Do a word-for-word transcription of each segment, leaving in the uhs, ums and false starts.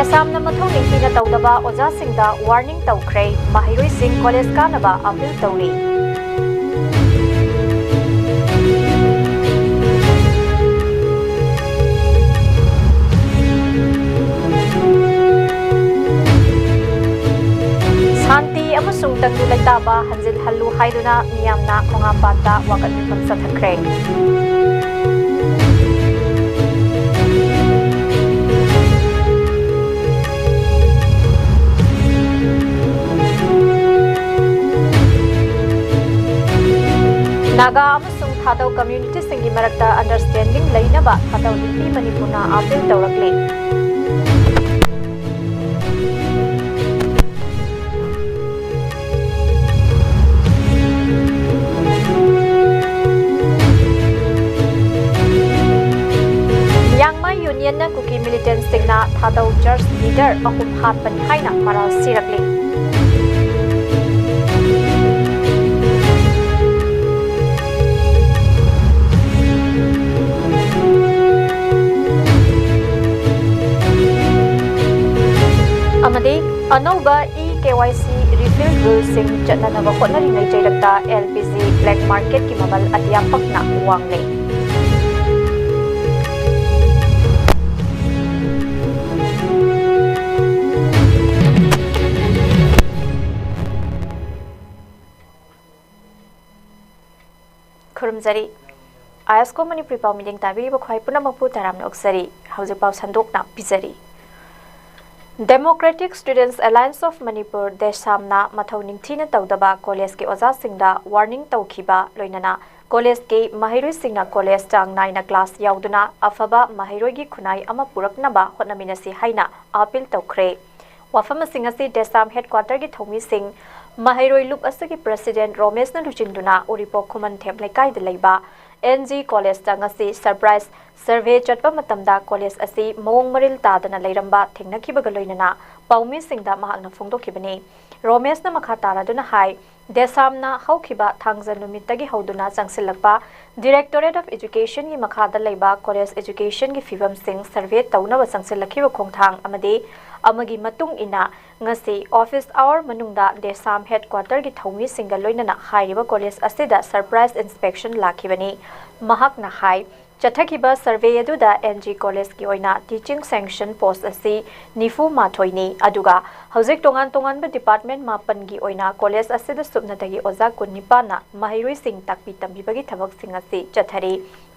ꯑꯁꯥꯝꯅ ꯃꯊꯧ ꯅꯤꯡꯊꯤꯅ ꯇꯧꯗꯕ ꯑꯣꯖꯥꯁꯤꯡꯗ warning ꯇꯧꯈ꯭ꯔꯦ꯫ ꯃꯍꯩꯔꯣꯏꯁꯤꯡ ꯀꯣꯂꯦꯖ ꯀꯥꯅꯕ appeal ꯇꯧꯔꯤ꯫ ꯁꯥꯟꯇꯤ ꯑꯃꯁꯨꯡ ꯇꯪꯗꯨ ꯂꯩꯇꯥꯕ ꯍꯟꯖꯤꯜꯍꯜꯂꯨ ꯍꯥꯏꯗꯨꯅ ꯃꯤꯌꯥꯝꯅ ꯈꯣꯡꯍꯥꯝꯄꯥꯠꯇ ꯋꯥꯀꯠ ꯃꯤꯐꯝ ꯆꯠꯊꯈ꯭ꯔꯦ꯫ ꯅꯥꯒꯥ ꯑꯃꯁꯨꯡ ꯊꯥꯗꯧ communityꯁꯤꯡꯒꯤ ꯃꯔꯛꯇ understanding ꯂꯩꯅꯕ ꯊꯥꯗꯧ ꯅꯨꯄꯤ ꯃꯅꯤꯄꯨꯔꯅ appeal ꯇꯧꯔꯛꯂꯤ꯫ ꯂꯤꯌꯥꯡꯃꯥꯏ unionꯅ ꯀꯨꯀꯤ militantꯁꯤꯡꯅ ꯊꯥꯗꯧ church leader ꯑꯍꯨꯝ ꯍꯥꯠꯄꯅꯤ ꯍꯥꯏꯅ ꯃꯔꯥꯜ ꯁꯤꯔꯛꯂꯤ꯫ ꯑꯃꯗꯤ ꯑꯅꯧꯕ e-KYC refill ruleꯁꯤꯡ ꯆꯠꯅꯅꯕ ꯍꯣꯠꯅꯔꯤꯉꯩ ꯆꯩꯔꯛꯇ LPG black marketꯀꯤ ꯃꯃꯜ ꯑꯇꯤꯌꯥ ꯄꯛꯅ ꯋꯥꯡꯂꯦ꯫ ꯈꯨꯔꯨꯝꯖꯔꯤ꯫ ISCO ꯃꯅꯤꯄꯨꯔꯤ ꯄꯥꯎ ꯃꯤꯠꯌꯦꯡ ꯇꯥꯕꯤꯔꯤꯕ ꯈ꯭ꯋꯥꯏ ꯄꯨꯝꯅꯃꯛꯄꯨ ꯇꯔꯥꯝꯅ ꯑꯣꯛꯆꯔꯤ꯫ ꯍꯧꯖꯤꯛ ꯄꯥꯎ ꯁꯟꯗꯣꯛꯅ ꯄꯤꯖꯔꯤ꯫ Democratic Students Alliance of Manipur, ꯗꯦꯁꯥꯝꯅ ꯃꯊꯧ ꯅꯤꯡꯊꯤꯅ ꯇꯧꯗꯕ ꯀꯣꯂꯦꯖꯀꯤ ꯑꯣꯖꯥꯁꯤꯡꯗ warning ꯇꯧꯈꯤꯕ ꯂꯣꯏꯅꯅ ꯀꯣꯂꯦꯖꯀꯤ ꯃꯍꯩꯔꯣꯏꯁꯤꯡꯅ ꯀꯣꯂꯦꯖ ꯆꯥꯡ ꯅꯥꯏꯅ class ꯌꯥꯎꯗꯨꯅ ꯑꯐꯕ ꯃꯍꯩꯔꯣꯏꯒꯤ ꯈꯨꯟꯅꯥꯏ ꯑꯃ ꯄꯨꯔꯛꯅꯕ ꯍꯣꯠꯅꯃꯤꯟꯅꯁꯤ ꯍꯥꯏꯅ appeal ꯇꯧꯈ꯭ꯔꯦ꯫ ꯋꯥꯐꯝ ꯑꯁꯤꯡ ꯑꯁꯤ ꯗꯦꯁꯥꯝ headquarterꯒꯤ ꯊꯧꯃꯤꯁꯤꯡ, ꯃꯍꯩꯔꯣꯏ ꯂꯨꯞ ꯑꯁꯤꯒꯤ president ꯔꯣꯃꯦꯁꯅ ꯂꯨꯆꯤꯟꯗꯨꯅ ꯎꯔꯤꯄꯣꯛ ꯈꯨꯃꯟꯊꯦꯝ ꯂꯩꯀꯥꯏꯗ ꯂꯩꯕ NG collegeꯇ ꯉꯁꯤ surprise survey ꯆꯠꯄ ꯃꯇꯝꯗ ꯀꯣꯂꯦꯖ ꯑꯁꯤ ꯃꯑꯣꯡ ꯃꯔꯤꯜ ꯇꯥꯗꯅ ꯂꯩꯔꯝꯕ ꯊꯦꯡꯅꯈꯤꯕꯒ ꯂꯣꯏꯅꯅ ꯄꯥꯎꯃꯤꯁꯤꯡꯗ ꯃꯍꯥꯛꯅ ꯐꯣꯡꯗꯣꯛꯈꯤꯕꯅꯤ꯫ ꯔꯣꯃꯦꯁꯅ ꯃꯈꯥ ꯇꯥꯔꯗꯨꯅ ꯍꯥꯏ, ꯗꯦꯁꯥꯝꯅ ꯍꯧꯈꯤꯕ ꯊꯥꯡꯖ ꯅꯨꯃꯤꯠꯇꯒꯤ ꯍꯧꯗꯨꯅ ꯆꯪꯁꯤꯜꯂꯛꯄ Directorate of Educationꯒꯤ ꯃꯈꯥꯗ ꯂꯩꯕ college educationꯒꯤ ꯐꯤꯕꯝꯁꯤꯡ survey ꯇꯧꯅꯕ ꯆꯪꯁꯤꯜꯂꯛꯈꯤꯕ ꯈꯣꯡꯊꯥꯡ ꯑꯃꯗꯤ ꯑꯃꯒꯤ ꯃꯇꯨꯡ ꯏꯟꯅ ꯉꯁꯤ office hour ꯃꯅꯨꯡꯗ ꯗꯦꯁꯥꯝ headquarterꯒꯤ ꯊꯧꯃꯤꯁꯤꯡꯒ ꯂꯣꯏꯅꯅ ꯍꯥꯏꯔꯤꯕ college ꯑꯁꯤꯗ surprise inspection ꯂꯥꯛꯈꯤꯕꯅꯤ꯫ ꯃꯍꯥꯛꯅ ꯍꯥꯏ, ꯆꯠꯊꯈꯤꯕ survey ꯑꯗꯨꯗ NG collegeꯀꯤ ꯑꯣꯏꯅ teaching sanction post ꯑꯁꯤ ꯅꯤꯐꯨ ꯃꯥꯊꯣꯏꯅꯤ, ꯑꯗꯨꯒ ꯍꯧꯖꯤꯛ ꯇꯣꯉꯥꯟ ꯇꯣꯉꯥꯟꯕ department ꯃꯥꯄꯟꯒꯤ ꯑꯣꯏꯅ college ꯑꯁꯤꯗ ꯁꯨꯞꯅꯇꯒꯤ ꯑꯣꯖꯥ ꯀꯨꯟꯅꯤꯄꯥꯟꯅ ꯃꯍꯩꯔꯣꯏꯁꯤꯡ ꯇꯥꯛꯄꯤ ꯇꯝꯕꯤꯕꯒꯤ ꯊꯕꯛꯁꯤꯡ ꯑꯁꯤ ꯆꯠꯊꯔꯤ꯫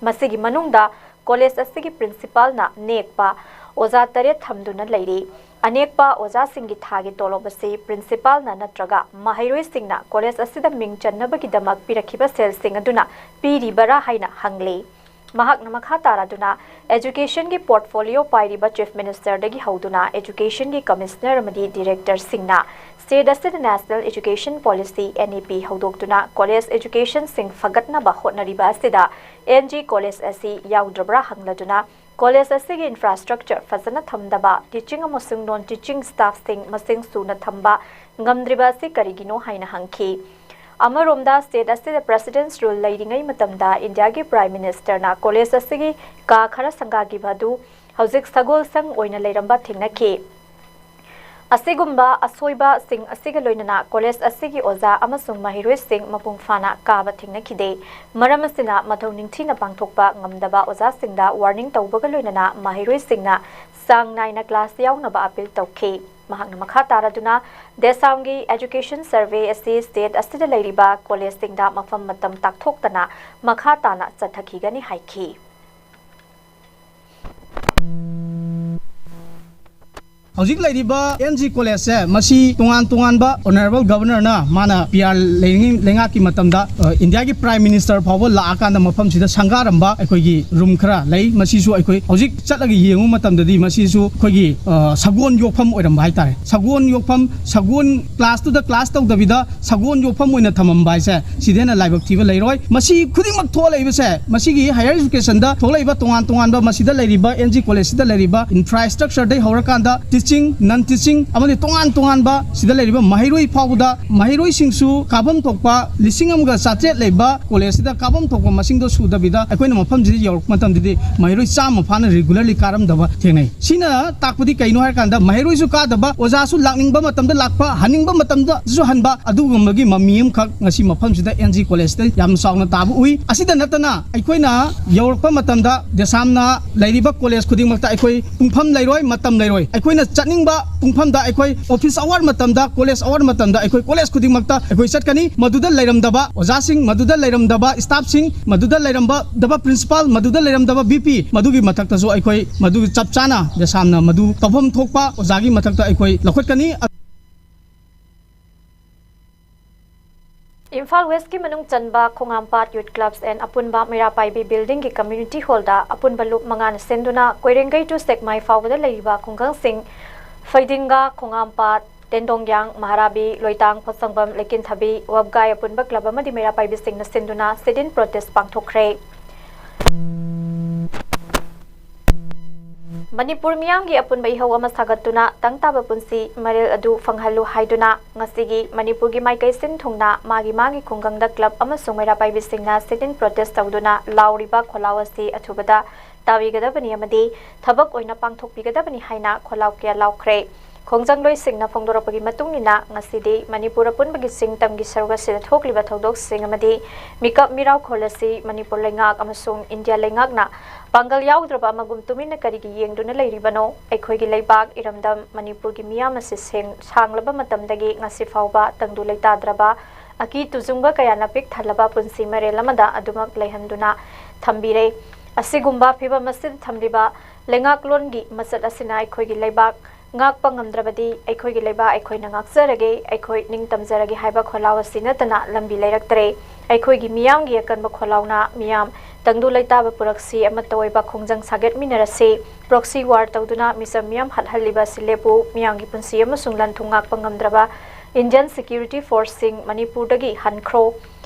ꯃꯁꯤꯒꯤ ꯃꯅꯨꯡꯗ college ꯑꯁꯤꯒꯤ principalꯅ ꯅꯦꯛꯄ ꯑꯣꯖꯥ ꯇꯔꯦꯠ ꯊꯝꯗꯨꯅ ꯂꯩꯔꯤ꯫ ꯑꯅꯦꯛꯄ ꯑꯣꯖꯥꯁꯤꯡꯒꯤ ꯊꯥꯒꯤ ꯇꯣꯂꯣꯞ ꯑꯁꯤ principalꯅ ꯅꯠꯇ꯭ꯔꯒ ꯃꯍꯩꯔꯣꯏꯁꯤꯡꯅ college ꯑꯁꯤꯗ ꯃꯤꯡ ꯆꯟꯅꯕꯒꯤꯗꯃꯛ ꯄꯤꯔꯛꯈꯤꯕ ꯁꯦꯜꯁꯤꯡ ꯑꯗꯨꯅ ꯄꯤꯔꯤꯕꯔꯥ ꯍꯥꯏꯅ ꯍꯪꯂꯤ꯫ ꯃꯍꯥꯛꯅ ꯃꯈꯥ ꯇꯥꯔꯗꯨꯅ, educationꯒꯤ portfolio ꯄꯥꯏꯔꯤꯕ Chief Ministerꯗꯒꯤ ꯍꯧꯗꯨꯅ educationꯒꯤ commissioner ꯑꯃꯗꯤ directorꯁꯤꯡꯅ state ꯑꯁꯤꯗ National Education Policy, NEP, ꯍꯧꯗꯣꯛꯇꯨꯅ college educationꯁꯤꯡ ꯐꯒꯠꯅꯕ ꯍꯣꯠꯅꯔꯤꯕ ꯑꯁꯤꯗ NG college ꯑꯁꯤ ꯌꯥꯎꯗ꯭ꯔꯕ꯭ꯔꯥ ꯍꯪꯂꯗꯨꯅ, college ꯑꯁꯤꯒꯤ infrastructure ꯐꯖꯅ ꯊꯝꯗꯕ, teaching ꯑꯃꯁꯨꯡ non teaching staffꯁꯤꯡ ꯃꯁꯤꯡ ꯁꯨꯅ ꯊꯝꯕ ꯉꯝꯗ꯭ꯔꯤꯕ ꯑꯁꯤ ꯀꯔꯤꯒꯤꯅꯣ ꯍꯥꯏꯅ ꯍꯪꯈꯤ꯫ ꯑꯃꯔꯣꯝꯗ, state ꯑꯁꯤꯗ President's Rule ꯂꯩꯔꯤꯉꯩ ꯃꯇꯝꯗ ꯏꯟꯗꯤꯌꯥꯒꯤ Prime Ministerꯅ college ꯑꯁꯤꯒꯤ ꯀꯥ ꯈꯔ ꯁꯪꯒꯥꯈꯤꯕ ꯑꯗꯨ ꯍꯧꯖꯤꯛ ꯁꯒꯣꯜꯁꯪ ꯑꯣꯏꯅ ꯂꯩꯔꯝꯕ ꯊꯦꯡꯅꯈꯤ꯫ ꯑꯁꯤꯒꯨꯝꯕ ꯑꯁꯣꯏꯕꯁꯤꯡ ꯑꯁꯤꯒ ꯂꯣꯏꯅꯅ college ꯑꯁꯤꯒꯤ ꯑꯣꯖꯥ ꯑꯃꯁꯨꯡ ꯃꯍꯩꯔꯣꯏꯁꯤꯡ ꯃꯄꯨꯡ ꯐꯥꯅ ꯀꯥꯕ ꯊꯦꯡꯅꯈꯤꯗꯦ꯫ ꯃꯔꯝ ꯑꯁꯤꯅ, ꯃꯊꯧ ꯅꯤꯡꯊꯤꯅ ꯄꯥꯡꯊꯣꯛꯄ ꯉꯝꯗꯕ ꯑꯣꯖꯥꯁꯤꯡꯗ warning ꯇꯧꯕꯒ ꯂꯣꯏꯅꯅ ꯃꯍꯩꯔꯣꯏꯁꯤꯡꯅ ꯆꯥꯡ ꯅꯥꯏꯅ class ꯌꯥꯎꯅꯕ appeal ꯇꯧꯈꯤ꯫ ꯃꯍꯥꯛꯅ ꯃꯈꯥ ꯇꯥꯔꯗꯨꯅ, ꯗꯦꯁꯥꯝꯒꯤ education survey ꯑꯁꯤ state ꯑꯁꯤꯗ ꯂꯩꯔꯤꯕ collegeꯁꯤꯡꯗ ꯃꯐꯝ ꯃꯇꯝ ꯇꯥꯛꯊꯣꯛꯇꯅ ꯃꯈꯥ ꯇꯥꯅ ꯆꯠꯊꯈꯤꯒꯅꯤ ꯍꯥꯏꯈꯤ꯫ ꯍꯧꯖꯤꯛ ꯂꯩꯔꯤꯕ NG collegeꯁꯦ, ꯃꯁꯤ ꯇꯣꯉꯥꯟ ꯇꯣꯉꯥꯟꯕ Honourable Governorꯅ, ꯃꯥꯅ PR ꯂꯩꯔꯤꯉꯩ ꯂꯩꯉꯥꯛꯀꯤ ꯃꯇꯝꯗ, ꯑ, ꯏꯟꯗꯤꯌꯥꯒꯤ Prime Minister ꯐꯥꯎꯕ ꯂꯥꯛꯑꯀꯥꯟꯗ ꯃꯐꯝꯁꯤꯗ ꯁꯪꯒꯥꯔꯝꯕ ꯑꯩꯈꯣꯏꯒꯤ room ꯈꯔ ꯂꯩ꯫ ꯃꯁꯤꯁꯨ ꯑꯩꯈꯣꯏ ꯍꯧꯖꯤꯛ ꯆꯠꯂꯒ ꯌꯦꯡꯉꯨ ꯃꯇꯝꯗꯗꯤ ꯃꯁꯤꯁꯨ ꯑꯩꯈꯣꯏꯒꯤ, ꯑ, ꯁꯒꯣꯜ ꯌꯣꯛꯐꯝ ꯑꯣꯏꯔꯝꯕ ꯍꯥꯏꯇꯥꯔꯦ꯫ ꯁꯒꯣꯜ ꯌꯣꯛꯐꯝ, ꯁꯒꯣꯜ classꯇꯨꯗ class ꯇꯧꯗꯕꯤꯗ ꯁꯒꯣꯜ ꯌꯣꯛꯐꯝ ꯑꯣꯏꯅ ꯊꯝꯃꯝꯕ ꯍꯥꯏꯁꯦ, ꯁꯤꯗꯩ ꯍꯦꯟꯅ ꯂꯥꯏꯕꯛ ꯊꯤꯕ ꯂꯩꯔꯣꯏ꯫ ꯃꯁꯤ ꯈꯨꯗꯤꯡꯃꯛ ꯊꯣꯛꯂꯛꯏꯕꯁꯦ, ꯃꯁꯤꯒꯤ higher educationꯗ ꯊꯣꯛꯂꯛꯏꯕ ꯇꯣꯉꯥꯟ ꯇꯣꯉꯥꯟꯕ, ꯃꯁꯤꯗ ꯂꯩꯔꯤꯕ NG collegeꯁꯤꯗ ꯂꯩꯔꯤꯕ infrastructureꯗꯩ ꯍꯧꯔꯀꯥꯟꯗ ꯆꯤꯡ, ꯅꯟ ꯇꯤꯆꯤꯡ ꯑꯃꯗꯤ ꯇꯣꯉꯥꯟ ꯇꯣꯉꯥꯟꯕ ꯁꯤꯗ ꯂꯩꯔꯤꯕ ꯃꯍꯩꯔꯣꯏ ꯐꯥꯎꯕꯗ ꯃꯍꯩꯔꯣꯏꯁꯤꯡꯁꯨ ꯀꯥꯐꯝ ꯊꯣꯛꯄ ꯂꯤꯁꯤꯡ ꯑꯃꯒ ꯆꯥꯇ꯭ꯔꯦꯠ ꯂꯩꯕ ꯀꯣꯂꯦꯖꯁꯤꯗ ꯀꯥꯐꯝ ꯊꯣꯛꯄ ꯃꯁꯤꯡꯗꯣ ꯁꯨꯗꯕꯤꯗ ꯑꯩꯈꯣꯏꯅ ꯃꯐꯝꯁꯤꯗ ꯌꯧꯔꯛꯄ ꯃꯇꯝꯗꯗꯤ ꯃꯍꯩꯔꯣꯏ ꯆꯥꯝꯃ ꯐꯥꯅ ꯔꯤꯒꯨꯂꯔꯂꯤ ꯀꯥꯔꯝꯗꯕ ꯊꯦꯡꯅꯩ꯫ ꯁꯤꯅ ꯇꯥꯛꯄꯗꯤ ꯀꯩꯅꯣ ꯍꯥꯏꯔꯀꯥꯟꯗ ꯃꯍꯩꯔꯣꯏꯁꯨ ꯀꯥꯗꯕ, ꯑꯣꯖꯥꯁꯨ ꯂꯥꯛꯅꯤꯡꯕ ꯃꯇꯝꯗ ꯂꯥꯛꯄ, ꯍꯟꯅꯤꯡꯕ ꯃꯇꯝꯗꯁꯨ ꯍꯟꯕ, ꯑꯗꯨꯒꯨꯝꯕꯒꯤ ꯃꯃꯤ ꯑꯃꯈꯛ ꯉꯁꯤ ꯃꯐꯝꯁꯤꯗ ꯑꯦꯟ ꯖꯤ ꯀꯣꯂꯦꯖꯇ ꯌꯥꯝ ꯆꯥꯎꯅ ꯇꯥꯕ ꯎꯏ꯫ ꯑꯁꯤꯗ ꯅꯠꯇꯅ ꯑꯩꯈꯣꯏꯅ ꯌꯧꯔꯛꯄ ꯃꯇꯝꯗ ꯗꯦꯁꯥꯝꯅ ꯂꯩꯔꯤꯕ ꯀꯣꯂꯦꯖ ꯈꯨꯗꯤꯡꯃꯛꯇ ꯑꯩꯈꯣꯏ ꯄꯨꯡꯐꯝ ꯂꯩꯔꯣꯏ, ꯃꯇꯝ ꯂꯩꯔꯣꯏ꯫ ꯑꯩꯈꯣꯏꯅ ꯆꯠꯅꯤꯡꯕ ꯄꯨꯡꯐꯝꯗ ꯑꯩꯈꯣꯏ ꯑꯣꯐꯤꯁ ꯑꯋꯥꯔ ꯃꯇꯝꯗ, ꯀꯣꯂꯦꯖ ꯑꯋꯥꯔ ꯃꯇꯝꯗ ꯑꯩꯈꯣꯏ ꯀꯣꯂꯦꯖ ꯈꯨꯗꯤꯡꯃꯛꯇ ꯑꯩꯈꯣꯏ ꯆꯠꯀꯅꯤ꯫ ꯃꯗꯨꯗ ꯂꯩꯔꯝꯗꯕ ꯑꯣꯖꯥꯁꯤꯡ, ꯃꯗꯨꯗ ꯂꯩꯔꯝꯗꯕ ꯁ꯭ꯇꯥꯐꯁꯤꯡ, ꯃꯗꯨꯗ ꯂꯩꯔꯝꯗꯕ ꯄ꯭ꯔꯤꯟꯁꯤꯄꯥꯜ, ꯃꯗꯨꯗ ꯂꯩꯔꯝꯗꯕ ꯚꯤ ꯄꯤ, ꯃꯗꯨꯒꯤ ꯃꯊꯛꯇꯁꯨ ꯑꯩꯈꯣꯏ ꯃꯗꯨ ꯆꯞ ꯆꯥꯅ ꯗꯦꯁꯥꯝꯅ ꯃꯗꯨ ꯇꯧꯐꯝ ꯊꯣꯛꯄ ꯑꯣꯖꯥꯒꯤ ꯃꯊꯛꯇ ꯑꯩꯈꯣꯏ ꯂꯧꯈꯠꯀꯅꯤ꯫ ꯏꯝꯐꯥꯜ ꯋꯦꯁꯀꯤ ꯃꯅꯨꯡ ꯆꯟꯕ ꯈꯣꯡꯉꯥꯝꯄꯥꯠ ꯌꯨꯠ ꯀ꯭ꯂꯕꯁ ꯑꯦꯟ ꯑꯄꯨꯟꯕ ꯃꯩꯔꯥ ꯄꯥꯏꯕꯤ ꯕꯤꯜꯗꯤꯡꯒꯤ ꯀꯝꯃ꯭ꯌꯨꯅꯤꯇꯤ ꯍꯣꯜꯗ ꯑꯄꯨꯟꯕ ꯂꯨꯞ ꯃꯉꯥꯅ ꯁꯤꯟꯗꯨꯅ ꯀꯣꯏꯔꯦꯡꯒꯩ ꯇꯨ ꯁꯦꯛꯃꯥꯏ ꯐꯥꯎꯕꯗ ꯂꯩꯔꯤꯕ ꯈꯨꯡꯒꯪꯁꯤꯡ ꯐꯩꯗꯤꯡꯒꯥ, ꯈꯣꯡꯉꯥꯝꯄꯥꯠ, ꯇꯦꯟꯗꯣꯡꯌꯥꯡ, ꯃꯍꯥꯔꯥꯕꯤ, ꯂꯣꯏꯇꯥꯡ, ꯄꯣꯠꯁꯪꯕꯝ, ꯂꯩꯀꯤꯟꯊꯕꯤ, ꯋꯥꯕꯒꯥꯏ ꯑꯄꯨꯟꯕ ꯀ꯭ꯂꯕ ꯑꯃꯗꯤ ꯃꯩꯔꯥ ꯄꯥꯏꯕꯤꯁꯤꯡꯅ ꯁꯤꯟꯗꯨꯅ sit-in protest ꯄꯥꯡꯊꯣꯛꯈ꯭ꯔꯦ꯫ ꯃꯅꯤꯄꯨꯔ ꯃꯤꯌꯥꯝꯒꯤ ꯑꯄꯨꯟꯕ ꯏꯍꯧ ꯑꯃ ꯁꯥꯒꯠꯇꯨꯅ ꯇꯪ ꯇꯥꯕ ꯄꯨꯟꯁꯤ ꯃꯔꯦꯜ ꯑꯗꯨ ꯐꯪꯍꯜꯂꯨ ꯍꯥꯏꯗꯨꯅ ꯉꯁꯤꯒꯤ ꯃꯅꯤꯄꯨꯔꯒꯤ ꯃꯥꯏꯀꯩ ꯁꯤꯟ ꯊꯨꯡꯅ ꯃꯥꯒꯤ ꯃꯥꯒꯤ ꯈꯨꯡꯒꯪꯗ ꯀ꯭ꯂꯕ ꯑꯃꯁꯨꯡ ꯃꯩꯔꯥ ꯄꯥꯏꯕꯤꯁꯤꯡꯅ sit-in protest ꯇꯧꯗꯨꯅ ꯂꯥꯎꯔꯤꯕ ꯈꯣꯜꯂꯥꯎ ꯑꯁꯤ ꯑꯊꯨꯕꯗ ꯇꯥꯕꯤꯒꯗꯕꯅꯤ ꯑꯃꯗꯤ ꯊꯕꯛ ꯑꯣꯏꯅ ꯄꯥꯡꯊꯣꯛꯄꯤꯒꯗꯕꯅꯤ ꯍꯥꯏꯅ ꯈꯣꯜꯂꯥꯎ ꯀꯌꯥ ꯂꯥꯎꯈ꯭ꯔꯦ꯫ ꯈꯣꯡꯖꯪꯂꯣꯏꯁꯤꯡꯅ ꯐꯣꯡꯗꯣꯔꯛꯄꯒꯤ ꯃꯇꯨꯡ ꯏꯟꯅ ꯉꯁꯤꯗꯤ ꯃꯅꯤꯄꯨꯔ ꯑꯄꯨꯟꯕꯒꯤ ꯆꯤꯡ ꯇꯝꯒꯤ ꯁꯔꯨꯛ ꯑꯁꯤꯗ ꯊꯣꯛꯂꯤꯕ ꯊꯧꯗꯣꯛꯁꯤꯡ ꯑꯃꯗꯤ ꯃꯤꯀꯞ ꯃꯤꯔꯥꯎꯈꯣꯜ ꯑꯁꯤ ꯃꯅꯤꯄꯨꯔ ꯂꯩꯉꯥꯛ ꯑꯃꯁꯨꯡ ꯏꯟꯗꯤꯌꯥ ꯂꯩꯉꯥꯛꯅ ꯄꯥꯡꯒꯜ ꯌꯥꯎꯗ꯭ꯔꯕ ꯑꯃꯒꯨꯝ ꯇꯨꯃꯤꯟꯅ ꯀꯔꯤꯒꯤ ꯌꯦꯡꯗꯨꯅ ꯂꯩꯔꯤꯕꯅꯣ? ꯑꯩꯈꯣꯏꯒꯤ ꯂꯩꯕꯥꯛ ꯏꯔꯝꯗꯝ ꯃꯅꯤꯄꯨꯔꯒꯤ ꯃꯤꯌꯥꯝ ꯑꯁꯤ ꯁꯦꯡ-, ꯁꯥꯡꯂꯕ ꯃꯇꯝꯗꯒꯤ ꯉꯁꯤ ꯐꯥꯎꯕ ꯇꯪꯗꯨ ꯂꯩꯇꯥꯗ꯭ꯔꯕ ꯑꯀꯤ ꯇꯨꯖꯨꯡꯕ ꯀꯌꯥꯅ ꯄꯤꯛ ꯊꯜꯂꯕ ꯄꯨꯟꯁꯤ ꯃꯔꯦꯜ ꯑꯃꯗ ꯑꯗꯨꯃꯛ ꯂꯩꯍꯟꯗꯨꯅ ꯊꯝꯕꯤꯔꯦ꯫ ꯑꯁꯤꯒꯨꯝꯕ ꯐꯤꯕꯝ ꯑꯁꯤꯗ ꯊꯝꯂꯤꯕ ꯂꯩꯉꯥꯛꯂꯣꯟꯒꯤ ꯃꯆꯠ ꯑꯁꯤꯅ ꯑꯩꯈꯣꯏꯒꯤ ꯂꯩꯕꯥꯛ ꯉꯥꯛꯄ ꯉꯝꯗ꯭ꯔꯕꯗꯤ ꯑꯩꯈꯣꯏꯒꯤ ꯂꯩꯕꯥꯛ ꯑꯩꯈꯣꯏꯅ ꯉꯥꯛꯆꯔꯒꯦ, ꯑꯩꯈꯣꯏ ꯅꯤꯡꯇꯝꯖꯔꯒꯦ ꯍꯥꯏꯕ ꯈꯣꯜꯂꯥꯎ ꯑꯁꯤ ꯅꯠꯇꯅ ꯂꯝꯕꯤ ꯂꯩꯔꯛꯇꯔꯦ꯫ ꯑꯩꯈꯣꯏꯒꯤ ꯃꯤꯌꯥꯝꯒꯤ ꯑꯀꯟꯕ ꯈꯣꯜꯂꯥꯎꯅ ꯃꯤꯌꯥꯝ ꯇꯪꯗꯨ ꯂꯩꯇꯥꯕ ꯄꯨꯔꯛꯁꯤ, ꯑꯃꯠꯇ ꯑꯣꯏꯕ ꯈꯣꯡꯖꯪ ꯁꯥꯒꯠꯃꯤꯟꯅꯔꯁꯤ꯫ Proxy war ꯇꯧꯗꯨꯅ ꯃꯤꯆꯝ ꯃꯤꯌꯥꯝ ꯍꯥꯠꯍꯜꯂꯤꯕ ꯑꯁꯤ ꯂꯦꯞꯄꯨ꯫ ꯃꯤꯌꯥꯝꯒꯤ ꯄꯨꯟꯁꯤ ꯑꯃꯁꯨꯡ ꯂꯟ-ꯊꯨꯝ ꯉꯥꯛꯄ ꯉꯝꯗ꯭ꯔꯕ Indian security forceꯁꯤꯡ ꯃꯅꯤꯄꯨꯔꯗꯒꯤ ꯍꯟꯈ꯭ꯔꯣ꯫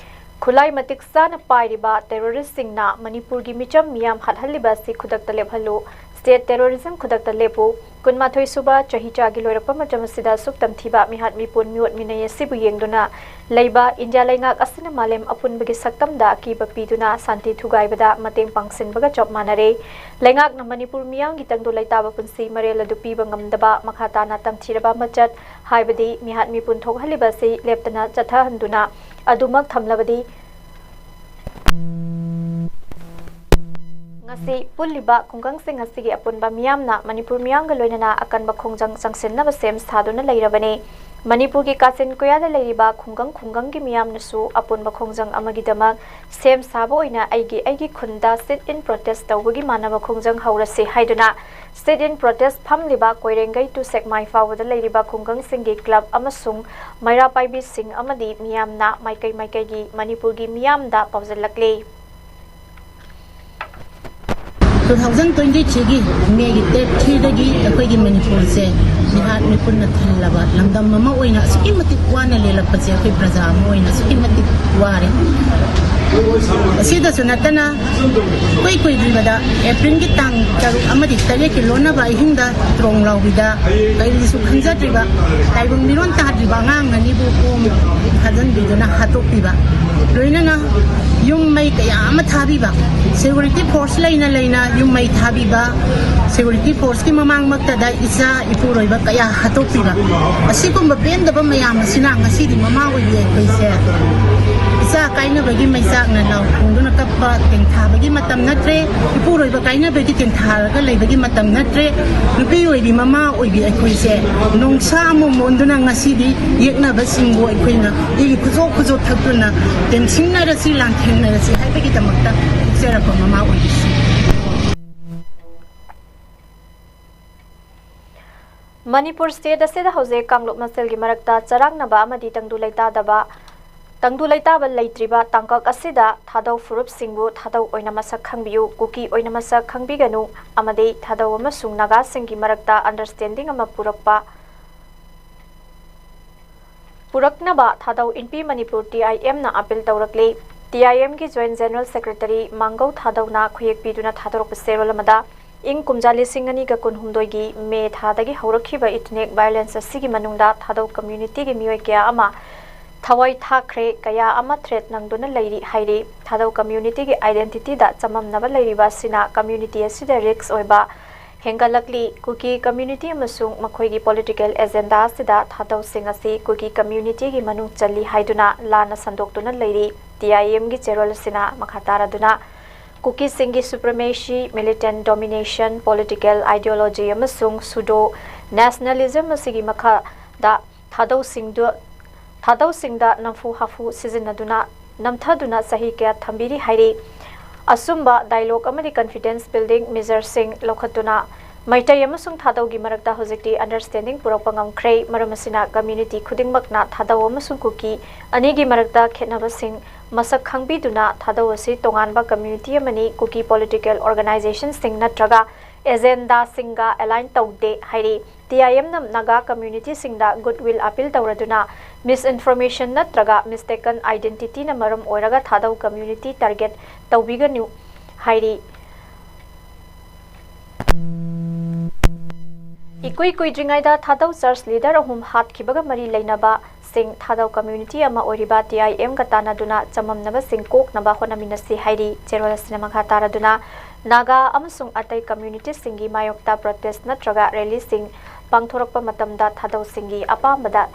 ꯈꯨꯠꯂꯥꯏ ꯃꯇꯤꯛ ꯆꯥꯅ ꯄꯥꯏꯔꯤꯕ terroristꯁꯤꯡꯅ ꯃꯅꯤꯄꯨꯔꯒꯤ ꯃꯤꯆꯝ ꯃꯤꯌꯥꯝ ꯍꯥꯠꯍꯜꯂꯤꯕ ꯑꯁꯤ ꯈꯨꯗꯛꯇ ꯂꯦꯞꯍꯜꯂꯨ꯫ State terrorism ꯈꯨꯗꯛꯇ ꯂꯦꯞꯄꯨ꯫ ꯀꯨꯟꯃꯥꯊꯣꯏ ꯁꯨꯕ ꯆꯍꯤꯆꯥꯒꯤ ꯂꯣꯏꯔꯛꯄ ꯃꯇꯝ ꯑꯁꯤꯗ ꯁꯨꯞ ꯇꯝꯊꯤꯕ ꯃꯤꯍꯥꯠ ꯃꯤꯄꯨꯟ ꯃꯤꯑꯣꯠ ꯃꯤꯅꯩ ꯑꯁꯤꯕꯨ ꯌꯦꯡꯗꯨꯅ ꯂꯩꯕ ꯏꯟꯗꯤꯌꯥ ꯂꯩꯉꯥꯛ ꯑꯁꯤꯅ ꯃꯥꯂꯦꯝ ꯑꯄꯨꯟꯕꯒꯤ ꯁꯛꯇꯝꯗ ꯑꯀꯤꯕ ꯄꯤꯗꯨꯅ ꯁꯥꯟꯇꯤ ꯊꯨꯒꯥꯏꯕꯗ ꯃꯇꯦꯡ ꯄꯥꯡꯁꯤꯟꯕꯒ ꯆꯞ ꯃꯥꯟꯅꯔꯦ꯫ ꯂꯩꯉꯥꯛꯅ ꯃꯅꯤꯄꯨꯔ ꯃꯤꯌꯥꯝꯒꯤ ꯇꯪꯗꯨ ꯂꯩꯇꯥꯕ ꯄꯨꯟꯁꯤ ꯃꯔꯦꯜ ꯑꯗꯨ ꯄꯤꯕ ꯉꯝꯗꯕ, ꯃꯈꯥ ꯇꯥꯅ ꯇꯝꯊꯤꯔꯕ ꯃꯆꯠ, ꯍꯥꯏꯕꯗꯤ ꯃꯤꯍꯥꯠ ꯃꯤꯄꯨꯟ ꯊꯣꯛꯍꯜꯂꯤꯕ ꯑꯁꯤ ꯂꯦꯞꯇꯅ ꯆꯠꯊꯍꯟꯗꯨꯅ ꯑꯗꯨꯃꯛ ꯊꯝꯂꯕꯗꯤ, ꯉꯁꯤ ꯄꯨꯜꯂꯤꯕ ꯈꯨꯡꯒꯪꯁꯤꯡ ꯑꯁꯤꯒꯤ ꯑꯄꯨꯟꯕ ꯃꯤꯌꯥꯝꯅ ꯃꯅꯤꯄꯨꯔ ꯃꯤꯌꯥꯝꯒ ꯂꯣꯏꯅꯅ ꯑꯀꯟꯕ ꯈꯣꯡꯖꯪ ꯆꯪꯁꯤꯟꯅꯕ ꯁꯦꯝ ꯁꯥꯗꯨꯅ ꯂꯩꯔꯕꯅꯤ꯫ ꯃꯅꯤꯄꯨꯔꯒꯤ ꯀꯥꯆꯤꯟ ꯀꯣꯌꯥꯗ ꯂꯩꯔꯤꯕ ꯈꯨꯡꯒꯪ ꯈꯨꯡꯒꯪꯒꯤ ꯃꯤꯌꯥꯝꯅꯁꯨ ꯑꯄꯨꯟꯕ ꯈꯣꯡꯖꯪ ꯑꯃꯒꯤꯗꯃꯛ ꯁꯦꯝ ꯁꯥꯕ ꯑꯣꯏꯅ ꯑꯩꯒꯤ ꯑꯩꯒꯤ ꯈꯨꯟꯗ sit in protest ꯇꯧꯕꯒꯤ ꯃꯥꯟꯅꯕ ꯈꯣꯡꯖꯪ ꯍꯧꯔꯁꯤ ꯍꯥꯏꯗꯨꯅ sit in protest ꯐꯝꯂꯤꯕ ꯀꯣꯏꯔꯦꯡꯒꯩ to ꯁꯦꯛꯃꯥꯏ ꯐꯥꯎꯕꯗ ꯂꯩꯔꯤꯕ ꯈꯨꯡꯒꯪꯁꯤꯡꯒꯤ club ꯑꯃꯁꯨꯡ ꯃꯩꯔꯥ ꯄꯥꯏꯕꯤꯁꯤꯡ ꯑꯃꯗꯤ ꯃꯤꯌꯥꯝꯅ ꯃꯥꯏꯀꯩ ꯃꯥꯏꯀꯩꯒꯤ ꯃꯅꯤꯄꯨꯔꯒꯤ ꯃꯤꯌꯥꯝꯗ ꯄꯥꯎꯖꯜꯂꯛꯂꯤ꯫ Two thousand twenty threeꯒꯤ Mayꯒꯤ date threeꯗꯒꯤ ꯑꯩꯈꯣꯏꯒꯤ ꯃꯅꯤꯄꯨꯔꯁꯦ ꯃꯤꯍꯥꯠ ꯃꯤꯄꯨꯟꯅ ꯊꯜꯂꯕ ꯂꯝꯗꯝ ꯑꯃ ꯑꯣꯏꯅ ꯑꯁꯨꯛꯀꯤ ꯃꯇꯤꯛ ꯋꯥꯅ ꯂꯦꯜꯂꯛꯄꯁꯦ ꯑꯩꯈꯣꯏ ꯄ꯭ꯔꯖꯥ ꯑꯃ ꯑꯣꯏꯅ ꯑꯁꯨꯛꯀꯤ ꯃꯇꯤꯛ ꯋꯥꯔꯦ꯫ ꯑꯁꯤꯗꯁꯨ ꯅꯠꯇꯅ ꯏꯀꯨꯏ ꯀꯨꯏꯗ꯭ꯔꯤꯕꯗ Aprilꯒꯤ ꯇꯥꯡ ꯇꯔꯨꯛ ꯑꯃꯗꯤ ꯇꯔꯦꯠꯀꯤ ꯂꯣꯟꯅꯕ ꯑꯍꯤꯡꯗ ꯇ꯭ꯔꯣꯡ ꯂꯥꯎꯕꯤꯗ ꯀꯔꯤꯁꯨ ꯈꯟꯖꯗ꯭ꯔꯤꯕ ꯇꯥꯏꯕꯪ ꯃꯤꯔꯣꯟ ꯇꯥꯗ꯭ꯔꯤꯕ ꯑꯉꯥꯡ ꯑꯅꯤꯕꯨ ꯕꯣꯝ ꯊꯥꯖꯤꯟꯕꯤꯗꯨꯅ ꯍꯥꯠꯇꯣꯛꯄꯤꯕ, ꯂꯣꯏꯅꯅ ꯌꯨꯝ ꯃꯩ ꯀꯌꯥ ꯑꯃ ꯊꯥꯕꯤꯕ, security force ꯂꯩꯅ ꯂꯩꯅ ꯌꯨꯝ ꯃꯩ ꯊꯥꯕꯤꯕ, security forceꯀꯤ ꯃꯃꯥꯡꯃꯛꯇꯗ ꯏꯆꯥ ꯏꯄꯨꯔꯣꯏꯕ ꯀꯌꯥ ꯍꯥꯠꯇꯣꯛꯄꯤꯕ, ꯑꯁꯤꯒꯨꯝꯕ ꯄꯦꯟꯗꯕ ꯃꯌꯥꯝ ꯑꯁꯤꯅ ꯉꯁꯤꯗꯤ ꯃꯃꯥ ꯑꯣꯏꯕꯤ ꯑꯩꯈꯣꯏꯁꯦ ꯏꯆꯥ ꯀꯥꯏꯅꯕꯒꯤ ꯃꯩꯆꯥꯛꯅ ꯂꯥꯎ ꯈꯣꯡꯗꯨꯅ ꯀꯞꯄ ꯇꯦꯡꯊꯥꯕꯒꯤ ꯃꯇꯝ ꯅꯠꯇ꯭ꯔꯦ, ꯏꯄꯨꯔꯣꯏꯕ ꯀꯥꯏꯅꯕꯒꯤ ꯇꯦꯡꯊꯥꯔꯒ ꯂꯩꯕꯒꯤ ꯃꯇꯝ ꯅꯠꯇ꯭ꯔꯦ꯫ ꯅꯨꯄꯤ ꯑꯣꯏꯕꯤ ꯃꯃꯥ ꯑꯣꯏꯕꯤ ꯑꯩꯈꯣꯏꯁꯦ ꯅꯣꯡꯁꯥ ꯑꯃ ꯃꯣꯟꯗꯨꯅ ꯉꯁꯤꯗꯤ ꯌꯦꯛꯅꯕꯁꯤꯡꯕꯨ ꯑꯩꯈꯣꯏꯅ ꯏꯒꯤ ꯈꯨꯖꯣ ꯈꯨꯖꯣ ꯊꯛꯇꯨꯅ ꯇꯦꯝꯁꯤꯡꯅꯔꯁꯤ, ꯂꯥꯟꯊꯦꯡꯅꯔꯁꯤ ꯍꯥꯏꯕꯒꯤꯗꯃꯛꯇ ꯄꯣꯛꯆꯔꯛꯄ ꯃꯃꯥ ꯑꯣꯏꯕꯤꯁꯤꯡ꯫ ꯃꯅꯤꯄꯨꯔ state ꯑꯁꯤꯗ ꯍꯧꯖꯤꯛ ꯀꯥꯡꯂꯨꯞ ꯃꯁꯦꯜꯒꯤ ꯃꯔꯛꯇ ꯆꯔꯥꯡꯅꯕ ꯑꯃꯗꯤ ꯇꯪꯗꯨ ꯂꯩꯇꯥꯗꯕ, ꯇꯪꯗꯨ ꯂꯩꯇꯥꯕ ꯂꯩꯇ꯭ꯔꯤꯕ ꯇꯥꯡꯀꯛ ꯑꯁꯤꯗ ꯊꯥꯗꯧ ꯐꯨꯔꯨꯞꯁꯤꯡꯕꯨ ꯊꯥꯗꯧ ꯑꯣꯏꯅ ꯃꯁꯛ ꯈꯪꯕꯤꯌꯨ, ꯀꯨꯀꯤ ꯑꯣꯏꯅ ꯃꯁꯛ ꯈꯪꯕꯤꯒꯅꯨ ꯑꯃꯗꯤ ꯊꯥꯗꯧ ꯑꯃꯁꯨꯡ ꯅꯥꯒꯥꯁꯤꯡꯒꯤ ꯃꯔꯛꯇ understanding ꯑꯃ ꯄꯨꯔꯛꯄ, ꯄꯨꯔꯛꯅꯕ ꯊꯥꯗꯧ ꯏꯟꯄꯤ Manipur TIMꯅ appeal ꯇꯧꯔꯛꯂꯤ꯫ TIMꯒꯤ Joint General Secretary ꯃꯥꯡꯒꯧ ꯊꯥꯗꯧꯅ ꯈꯨꯌꯦꯛ ꯄꯤꯗꯨꯅ ꯊꯥꯗꯣꯔꯛꯄ ꯆꯦꯔꯣꯜ ꯑꯃꯗ, ꯏꯪ ꯀꯨꯝꯖꯥ ꯂꯤꯁꯤꯡ ꯑꯅꯤꯒ ꯀꯨꯟꯍꯨꯝꯗꯣꯏꯒꯤ ꯃꯦ ꯊꯥꯗꯒꯤ ꯍꯧꯔꯛꯈꯤꯕ ethnic violence ꯑꯁꯤꯒꯤ ꯃꯅꯨꯡꯗ ꯊꯥꯗꯧ community ꯒꯤ ꯃꯤꯑꯣꯏ ꯀꯌꯥ ꯑꯃ ꯊꯋꯥꯏ ꯊꯥꯈ꯭ꯔꯦ, ꯀꯌꯥ ꯑꯃ threat ꯅꯪꯗꯨꯅ ꯂꯩꯔꯤ ꯍꯥꯏꯔꯤ꯫ ꯊꯥꯗꯧ community ꯒꯤ identity ꯗ ꯆꯃꯝꯅꯕ ꯂꯩꯔꯤꯕ ꯑꯁꯤꯅ community ꯑꯁꯤꯗ risk ꯑꯣꯏꯕ ꯍꯦꯟꯒꯠꯂꯛꯂꯤ꯫ ꯀꯨꯀꯤ community ꯑꯃꯁꯨꯡ ꯃꯈꯣꯏꯒꯤ political agenda ꯑꯁꯤꯗ ꯊꯥꯗꯧꯁꯤꯡ ꯑꯁꯤ ꯀꯨꯀꯤ community ꯒꯤ ꯃꯅꯨꯡ ꯆꯜꯂꯤ ꯍꯥꯏꯗꯨꯅ ꯂꯥꯟꯅ ꯁꯟꯗꯣꯛꯇꯨꯅ ꯂꯩꯔꯤ꯫ T I M ꯒꯤ ꯆꯦꯔꯣꯜ ꯑꯁꯤꯅ ꯃꯈꯥ ꯇꯥꯔꯗꯨꯅ, ꯀꯨꯀꯤꯁꯤꯡꯒꯤ supremacy, militant domination, political ideology ꯑꯃꯁꯨꯡ pseudo nationalism ꯑꯁꯤꯒꯤ ꯃꯈꯥꯗ ꯊꯥꯗꯧꯁꯤꯡꯗꯨ, ꯊꯥꯗꯧꯁꯤꯡꯗ ꯅꯝꯐꯨ ꯍꯥꯐꯨ ꯁꯤꯖꯤꯟꯅꯗꯨꯅ, ꯅꯝꯊꯗꯨꯅ ꯆꯍꯤ ꯀꯌꯥ ꯊꯝꯕꯤꯔꯤ ꯍꯥꯏꯔꯤ꯫ ꯑꯆꯨꯝꯕ dialogue ꯑꯃꯗꯤ confidence building measure ꯁꯤꯡ ꯂꯧꯈꯠꯇꯨꯅ ꯃꯩꯇꯩ ꯑꯃꯁꯨꯡ ꯊꯥꯗꯧꯒꯤ ꯃꯔꯛꯇ ꯍꯧꯖꯤꯛꯇꯤ understanding ꯄꯨꯔꯛꯄ ꯉꯝꯈ꯭ꯔꯦ꯫ ꯃꯔꯝ ꯑꯁꯤꯅ community ꯈꯨꯗꯤꯡꯃꯛꯅ ꯊꯥꯗꯧ ꯑꯃꯁꯨꯡ ꯀꯨꯀꯤ ꯑꯅꯤꯒꯤ ꯃꯔꯛꯇ ꯈꯦꯠꯅꯕꯁꯤꯡ ꯃꯁꯛ ꯈꯪꯕꯤꯗꯨꯅ ꯊꯥꯗꯧ ꯑꯁꯤ ꯇꯣꯉꯥꯟꯕ community ꯑꯃꯅꯤ, ꯀꯨꯀꯤ political organization ꯁꯤꯡ ꯅꯠꯇ꯭ꯔꯒ agenda ꯁꯤꯡꯒ align ꯇꯧꯗꯦ ꯍꯥꯏꯔꯤ꯫ T I M ꯅ ꯅꯥꯒꯥ community ꯁꯤꯡꯗ goodwill appeal ꯇꯧꯔꯗꯨꯅ misinformation ꯅꯠꯇ꯭ꯔꯒ mistaken identity ꯅ ꯃꯔꯝ ꯑꯣꯏꯔꯒ ꯊꯥꯗꯧ community target ꯇꯧꯕꯤꯒꯅꯨ ꯍꯥꯏꯔꯤ꯫ ꯏꯀꯨꯏ ꯀꯨꯏꯗ꯭ꯔꯤꯉꯩꯗ ꯊꯥꯗꯧ church leader ꯑꯍꯨꯝ ꯍꯥꯠꯈꯤꯕꯒ ꯃꯔꯤ ꯂꯩꯅꯕ ꯁꯤꯡ ꯊꯥꯗꯧ community ꯑꯃ ꯑꯣꯏꯔꯤꯕ T I M ꯒ ꯇꯥꯟꯅꯗꯨꯅ ꯆꯃꯝꯅꯕꯁꯤꯡ ꯀꯣꯛꯅꯕ ꯍꯣꯠꯅꯃꯤꯟꯅꯁꯤ ꯍꯥꯏꯔꯤ꯫ ꯆꯦꯔꯣꯜ ꯑꯁꯤꯅ ꯃꯈꯥ ꯇꯥꯔꯗꯨꯅ, ꯅꯥꯒꯥ ꯑꯃꯁꯨꯡ ꯑꯇꯩ community ꯁꯤꯡꯒꯤ ꯃꯥꯌꯣꯛꯇ protest ꯅꯠꯇ꯭ꯔꯒ rally ꯁꯤꯡ ꯄꯥꯡꯊꯣꯔꯛꯄ ꯃꯇꯝꯗ ꯊꯥꯗꯧꯁꯤꯡꯒꯤ ꯑꯄꯥꯝꯕꯗ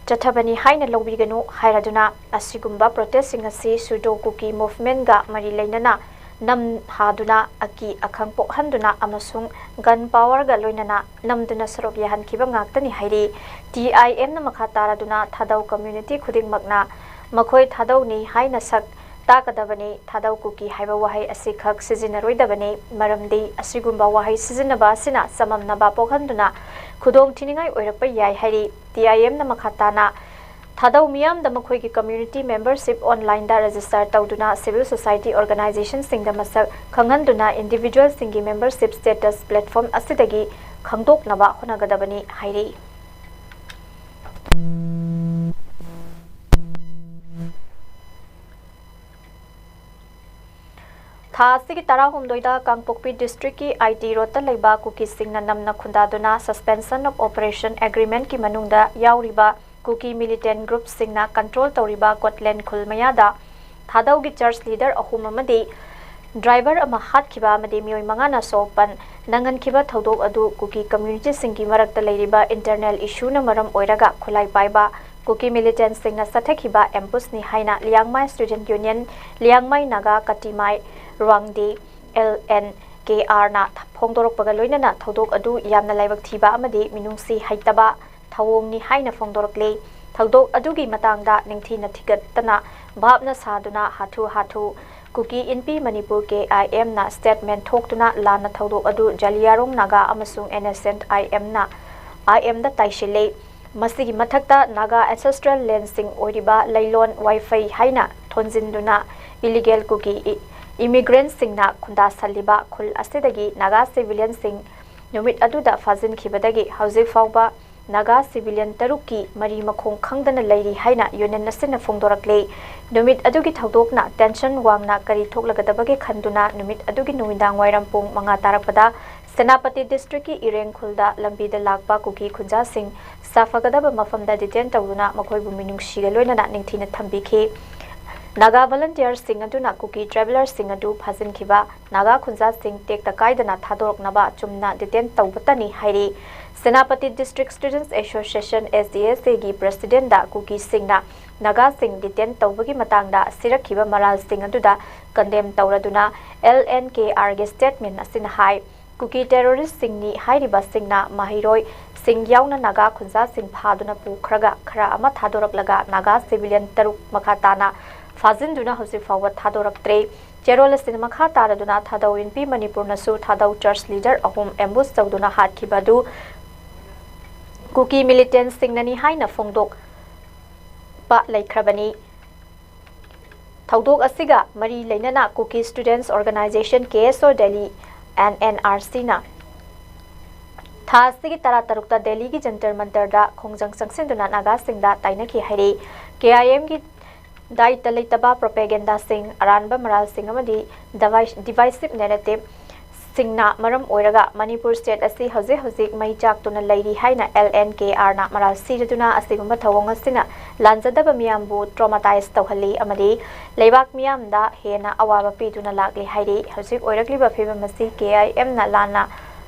ꯆꯠꯊꯕꯅꯤ ꯍꯥꯏꯅ ꯂꯧꯕꯤꯒꯅꯨ ꯍꯥꯏꯔꯗꯨꯅ, ꯑꯁꯤꯒꯨꯝꯕ protest ꯁꯤꯡ ꯑꯁꯤ pseudo Kuki movement ꯒ ꯃꯔꯤ ꯂꯩꯅꯅ ꯅꯝꯍꯥꯗꯨꯅ, ꯑꯀꯤ ꯑꯈꯪ ꯄꯣꯛꯍꯟꯗꯨꯅ ꯑꯃꯁꯨꯡ gun power ꯒ ꯂꯣꯏꯅꯅ ꯅꯝꯗꯨꯅ ꯁꯔꯨꯛ ꯌꯥꯍꯟꯈꯤꯕ ꯉꯥꯛꯇꯅꯤ ꯍꯥꯏꯔꯤ꯫ T I M ꯅ ꯃꯈꯥ ꯇꯥꯔꯗꯨꯅ, ꯊꯥꯗꯧ community ꯈꯨꯗꯤꯡꯃꯛꯅ ꯃꯈꯣꯏ ꯊꯥꯗꯧꯅꯤ ꯍꯥꯏꯅ ꯁꯛ ꯇꯥꯛꯀꯗꯕꯅꯤ꯫ ꯊꯥꯗꯧ ꯀꯨꯀꯤ ꯍꯥꯏꯕ ꯋꯥꯍꯩ ꯑꯁꯤꯈꯛ ꯁꯤꯖꯤꯟꯅꯔꯣꯏꯗꯕꯅꯤ, ꯃꯔꯝꯗꯤ ꯑꯁꯤꯒꯨꯝꯕ ꯋꯥꯍꯩ ꯁꯤꯖꯤꯟꯅꯕ ꯑꯁꯤꯅ ꯆꯃꯝꯅꯕ ꯄꯣꯛꯍꯟꯗꯨꯅ ꯈꯨꯗꯣꯡ ꯊꯤꯅꯤꯡꯉꯥꯏ ꯑꯣꯏꯔꯛꯄ ꯌꯥꯏ ꯍꯥꯏꯔꯤ꯫ T I M ꯅ ꯃꯈꯥ ꯇꯥꯅ ꯊꯥꯗꯧ ꯃꯤꯌꯥꯝꯗ ꯃꯈꯣꯏꯒꯤ community membership online ꯗ register ꯇꯧꯗꯨꯅ civil society organization ꯁꯤꯡꯗ ꯃꯁꯛ ꯈꯪꯍꯟꯗꯨꯅ individual ꯁꯤꯡꯒꯤ membership status platform ꯑꯁꯤꯗꯒꯤ ꯈꯪꯗꯣꯛꯅꯕ ꯍꯣꯠꯅꯒꯗꯕꯅꯤ ꯍꯥꯏꯔꯤ꯫ ꯊꯥ ꯑꯁꯤꯒꯤ ꯇꯔꯥꯍꯨꯝꯗꯣꯏꯗ ꯀꯥꯡꯄꯣꯛꯄꯤ ꯗꯤꯁꯇ꯭ꯔꯤꯛꯀꯤ ꯑꯥꯏ ꯇꯤ ꯔꯣꯗꯇ ꯂꯩꯕ ꯀꯨꯀꯤꯁꯤꯡꯅ ꯅꯝꯅ ꯈꯨꯟꯗꯥꯗꯨꯅ Suspension of Operation Agreementꯀꯤ ꯃꯅꯨꯡꯗ ꯌꯥꯎꯔꯤꯕ ꯀꯨꯀꯤ ꯃꯤꯂꯤꯇꯦꯟ ꯒ꯭ꯔꯨꯞꯁꯤꯡꯅ ꯀꯟꯇ꯭ꯔꯣꯜ ꯇꯧꯔꯤꯕ ꯀꯣꯠꯂꯦꯟ ꯈꯨꯜ ꯃꯌꯥꯗ ꯊꯥꯗꯧꯒꯤ ꯆꯔꯆ ꯂꯤꯗꯔ ꯑꯍꯨꯝ ꯑꯃꯗꯤ ꯗ꯭ꯔꯥꯏꯚꯔ ꯑꯃ ꯍꯥꯠꯈꯤꯕ ꯑꯃꯗꯤ ꯃꯤꯑꯣꯏ ꯃꯉꯥꯅ ꯁꯣꯛꯄꯟ ꯅꯪꯍꯟꯈꯤꯕ ꯊꯧꯗꯣꯛ ꯑꯗꯨ ꯀꯨꯀꯤ ꯀꯝꯃ꯭ꯌꯨꯅꯤꯇꯤꯁꯤꯡꯒꯤ ꯃꯔꯛꯇ ꯂꯩꯔꯤꯕ ꯏꯟꯇꯔꯅꯦꯜ ꯏꯁꯨꯅ ꯃꯔꯝ ꯑꯣꯏꯔꯒ ꯈꯨꯠꯂꯥꯏ ꯄꯥꯏꯕ ꯀꯨꯀꯤ ꯃꯤꯂꯤꯇꯦꯟꯁꯤꯡꯅ ꯆꯠꯊꯈꯤꯕ ꯑꯦꯝꯕꯨꯁꯅꯤ ꯍꯥꯏꯅ ꯂꯤꯌꯥꯡꯃꯥꯏ ꯁ꯭ꯇꯨꯗꯦꯟꯠ ꯌꯨꯅꯤꯌꯟ, ꯂꯤꯌꯥꯡꯃꯥꯏ ꯅꯥꯒꯥ ꯀꯇꯤꯃꯥꯏ ꯔ꯭ꯋꯥꯡꯗꯦ, ꯑꯦꯜ ꯑꯦꯟ ꯀꯦ ꯑꯥꯔꯅ ꯐꯣꯡꯗꯣꯔꯛꯄꯒ ꯂꯣꯏꯅꯅ ꯊꯧꯗꯣꯛ ꯑꯗꯨ ꯌꯥꯝꯅ ꯂꯥꯏꯕꯛ ꯊꯤꯕ ꯑꯃꯗꯤ ꯃꯤꯅꯨꯡꯁꯤ ꯍꯩꯇꯕ ꯊꯧꯑꯣꯡꯅꯤ ꯍꯥꯏꯅ ꯐꯣꯡꯗꯣꯔꯛꯂꯤ꯫ ꯊꯧꯗꯣꯛ ꯑꯗꯨꯒꯤ ꯃꯇꯥꯡꯗ ꯅꯤꯡꯊꯤꯅ ꯊꯤꯒꯠꯇꯅ ꯚꯥꯞꯅ ꯁꯥꯗꯨꯅ ꯍꯥꯊꯨ ꯍꯥꯊꯨ ꯀꯨꯀꯤ ꯏꯟꯄꯤ ꯃꯅꯤꯄꯨꯔ ꯀꯦ ꯑꯥꯏ ꯑꯦꯝꯅ ꯁ꯭ꯇꯦꯠꯃꯦꯟꯠ ꯊꯣꯛꯇꯨꯅ ꯂꯥꯟꯅ ꯊꯧꯗꯣꯛ ꯑꯗꯨ ꯖꯂꯤꯌꯥꯔꯣꯡ ꯅꯥꯒꯥ ꯑꯃꯁꯨꯡ ꯑꯦꯟ ꯑꯦꯁ ꯑꯦꯟ ꯑꯥꯏ ꯑꯦꯝꯅ, ꯑꯥꯏ ꯑꯦꯝꯗ ꯇꯥꯏꯁꯤꯜꯂꯤ꯫ ꯃꯁꯤꯒꯤ ꯃꯊꯛꯇ ꯅꯥꯒꯥ ꯑꯦꯟꯁꯦꯁꯇ꯭ꯔꯦꯜ ꯂꯦꯟꯁꯤꯡ ꯑꯣꯏꯔꯤꯕ ꯂꯩꯂꯣꯟ ꯋꯥꯏꯐꯩ ꯍꯥꯏꯅ ꯊꯣꯟꯖꯤꯟꯗꯨꯅ ꯏꯂꯤꯒꯦꯜ ꯀꯨꯀꯤ ꯏ-, ꯏꯃꯤꯒ꯭ꯔꯦꯟꯠꯁꯤꯡꯅ ꯈꯨꯟꯗꯥꯁꯜꯂꯤꯕ ꯈꯨꯜ ꯑꯁꯤꯗꯒꯤ ꯅꯥꯒꯥ ꯁꯤꯚꯤꯂꯤꯌꯟꯁꯤꯡ ꯅꯨꯃꯤꯠ ꯑꯗꯨꯗ ꯐꯥꯖꯤꯟꯈꯤꯕꯗꯒꯤ ꯍꯧꯖꯤꯛ ꯐꯥꯎꯕ ꯅꯥꯒꯥ ꯁꯤꯚꯤꯂꯤꯌꯟ ꯇꯔꯨꯛꯀꯤ ꯃꯔꯤ ꯃꯈꯣꯡ ꯈꯪꯗꯅ ꯂꯩꯔꯤ ꯍꯥꯏꯅ ꯌꯨꯅꯤꯌꯟ ꯑꯁꯤꯅ ꯐꯣꯡꯗꯣꯔꯛꯂꯤ꯫ ꯅꯨꯃꯤꯠ ꯑꯗꯨꯒꯤ ꯊꯧꯗꯣꯛꯅ ꯇꯦꯟꯁꯟ ꯋꯥꯡꯅ ꯀꯔꯤ ꯊꯣꯛꯂꯒꯗꯕꯒꯦ ꯈꯟꯗꯨꯅ ꯅꯨꯃꯤꯠ ꯑꯗꯨꯒꯤ ꯅꯨꯃꯤꯗꯥꯡ ꯋꯥꯏꯔꯝ ꯄꯨꯡ ꯃꯉꯥ ꯇꯥꯔꯛꯄꯗ ꯁꯦꯅꯥꯄꯇꯤ ꯗꯤꯁꯇ꯭ꯔꯤꯛꯀꯤ ꯏꯔꯦꯡ ꯈꯨꯜꯗ ꯂꯝꯕꯤꯗ ꯂꯥꯛꯄ ꯀꯨꯀꯤ ꯈꯨꯟꯖꯥꯁꯤꯡ ꯁꯥꯐꯒꯗꯕ ꯃꯐꯝꯗ ꯗꯤꯇꯦꯟ ꯇꯧꯗꯨꯅ ꯃꯈꯣꯏꯕꯨ ꯃꯤꯅꯨꯡꯁꯤꯒ ꯂꯣꯏꯅꯅ ꯅꯤꯡꯊꯤꯅ ꯊꯝꯕꯤꯈꯤ꯫ ꯅꯥꯒꯥ ꯚꯣꯂꯨꯟꯇꯤꯌꯔꯁꯤꯡ ꯑꯗꯨꯅ ꯀꯨꯀꯤ ꯇ꯭ꯔꯦꯚꯦꯂꯔꯁꯤꯡ ꯑꯗꯨ ꯐꯥꯖꯤꯟꯈꯤꯕ ꯅꯥꯒꯥ ꯈꯨꯟꯖꯥꯁꯤꯡ ꯇꯦꯛꯇ ꯀꯥꯏꯗꯅ ꯊꯥꯗꯣꯔꯛꯅꯕ ꯆꯨꯝꯅ ꯗꯤꯇꯦꯟ ꯇꯧꯕꯇꯅꯤ ꯍꯥꯏꯔꯤ꯫ Senapati district students association, S D S ꯑꯦꯒꯤ ꯄ꯭ꯔꯦꯁꯤꯗꯦꯟꯠꯗ ꯀꯨꯀꯤꯁꯤꯡꯅ ꯅꯥꯒꯥꯁꯤꯡ ꯗꯤꯇꯦꯟ ꯇꯧꯕꯒꯤ ꯃꯇꯥꯡꯗ ꯁꯤꯔꯛꯈꯤꯕ ꯃꯔꯥꯜꯁꯤꯡ ꯑꯗꯨꯗ ꯀꯟꯗꯦꯝ ꯇꯧꯔꯗꯨꯅ ꯑꯦꯜ ꯑꯦꯟ ꯀꯦ ꯑꯥꯔꯒꯤ ꯁ꯭ꯇꯦꯠꯃꯦꯟꯠ ꯑꯁꯤꯅ ꯍꯥꯏ, ꯀꯨꯀꯤ ꯇꯦꯔꯣꯔꯤꯁ꯭ꯠꯁꯤꯡꯅꯤ ꯍꯥꯏꯔꯤꯕꯁꯤꯡꯅ ꯃꯍꯩꯔꯣꯏꯁꯤꯡ ꯌꯥꯎꯅ ꯅꯥꯒꯥ ꯈꯨꯟꯖꯥꯁꯤꯡ ꯐꯥꯗꯨꯅ ꯄꯨꯈ꯭ꯔꯒ ꯈꯔ ꯑꯃ ꯊꯥꯗꯣꯔꯛꯂꯒ ꯅꯥꯒꯥ ꯁꯤꯚꯤꯂꯤꯌꯟ ꯇꯔꯨꯛ ꯃꯈꯥ ꯇꯥꯅ ꯐꯥꯖꯤꯟꯗꯨꯅ ꯍꯧꯖꯤꯛ ꯐꯥꯎꯕ ꯊꯥꯗꯣꯔꯛꯇ꯭ꯔꯦ꯫ ꯆꯦꯔꯣꯜ ꯑꯁꯤꯅ ꯃꯈꯥ ꯇꯥꯔꯗꯨꯅ ꯊꯥꯗꯧ ꯏꯟꯄꯤ ꯃꯅꯤꯄꯨꯔꯅꯁꯨ ꯊꯥꯗꯧ ꯆꯔꯆ ꯂꯤꯗꯔ ꯑꯍꯨꯝ ꯑꯦꯝꯕꯨꯁ ꯇꯧꯗꯨꯅ ꯍꯥꯠꯈꯤꯕ ꯑꯗꯨ ꯀꯨꯀꯤ ꯃꯤꯂꯤꯇꯦꯟꯠꯁꯤꯡꯅꯅꯤ ꯍꯥꯏꯅ ꯐꯣꯡꯗꯣꯛꯄ ꯂꯩꯈ꯭ꯔꯕꯅꯤ꯫ ꯊꯧꯗꯣꯛ ꯑꯁꯤꯒ ꯃꯔꯤ ꯂꯩꯅꯅ ꯀꯨꯀꯤ ꯁ꯭ꯇꯨꯗꯦꯟꯠꯁ ꯑꯣꯔꯒꯅꯥꯏꯖꯦꯁꯟ, ꯀꯦ ꯑꯦꯁ ꯑꯣ ꯗꯦꯜꯂꯤ, ꯑꯦꯟ ꯑꯦꯟ ꯑꯥꯔ ꯁꯤꯅ ꯊꯥ ꯑꯁꯤꯒꯤ ꯇꯔꯥꯇꯔꯨꯛꯇ ꯗꯦꯜꯂꯤꯒꯤ ꯖꯟꯇꯔ ꯃꯟꯇꯔꯗ ꯈꯣꯡꯖꯪ ꯆꯪꯁꯤꯟꯗꯨꯅ ꯅꯥꯒꯥꯁꯤꯡꯗ ꯇꯥꯏꯅꯈꯤ ꯍꯥꯏꯔꯤ꯫ ꯀꯦ ꯑꯥꯏ ꯑꯦꯝꯒꯤ ꯗꯥꯏꯇ ꯂꯩꯇꯕ ꯄ꯭ꯔꯣꯄꯦꯒꯦꯟꯗꯥꯁꯤꯡ, ꯑꯔꯥꯟꯕ ꯃꯔꯥꯜꯁꯤꯡ ꯑꯃꯗꯤ divisive narrative ꯁꯤꯡꯅ ꯃꯔꯝ ꯑꯣꯏꯔꯒ ꯃꯅꯤꯄꯨꯔ state ꯑꯁꯤ ꯍꯧꯖꯤꯛ ꯍꯧꯖꯤꯛ ꯃꯩ ꯆꯥꯛꯇꯨꯅ ꯂꯩꯔꯤ ꯍꯥꯏꯅ L N K R ꯅ ꯃꯔꯥꯜ ꯁꯤꯔꯗꯨꯅ ꯑꯁꯤꯒꯨꯝꯕ ꯊꯧꯑꯣꯡ ꯑꯁꯤꯅ ꯂꯥꯟꯖꯗꯕ ꯃꯤꯌꯥꯝꯕꯨ traumatise ꯇꯧꯍꯜꯂꯤ ꯑꯃꯗꯤ ꯂꯩꯕꯥꯛ ꯃꯤꯌꯥꯝꯗ ꯍꯦꯟꯅ ꯑꯋꯥꯕ ꯄꯤꯗꯨꯅ ꯂꯥꯛꯂꯤ ꯍꯥꯏꯔꯤ꯫ ꯍꯧꯖꯤꯛ ꯑꯣꯏꯔꯛꯂꯤꯕ ꯐꯤꯕꯝ ꯑꯁꯤ K I M ꯅ ꯂꯥꯟꯅ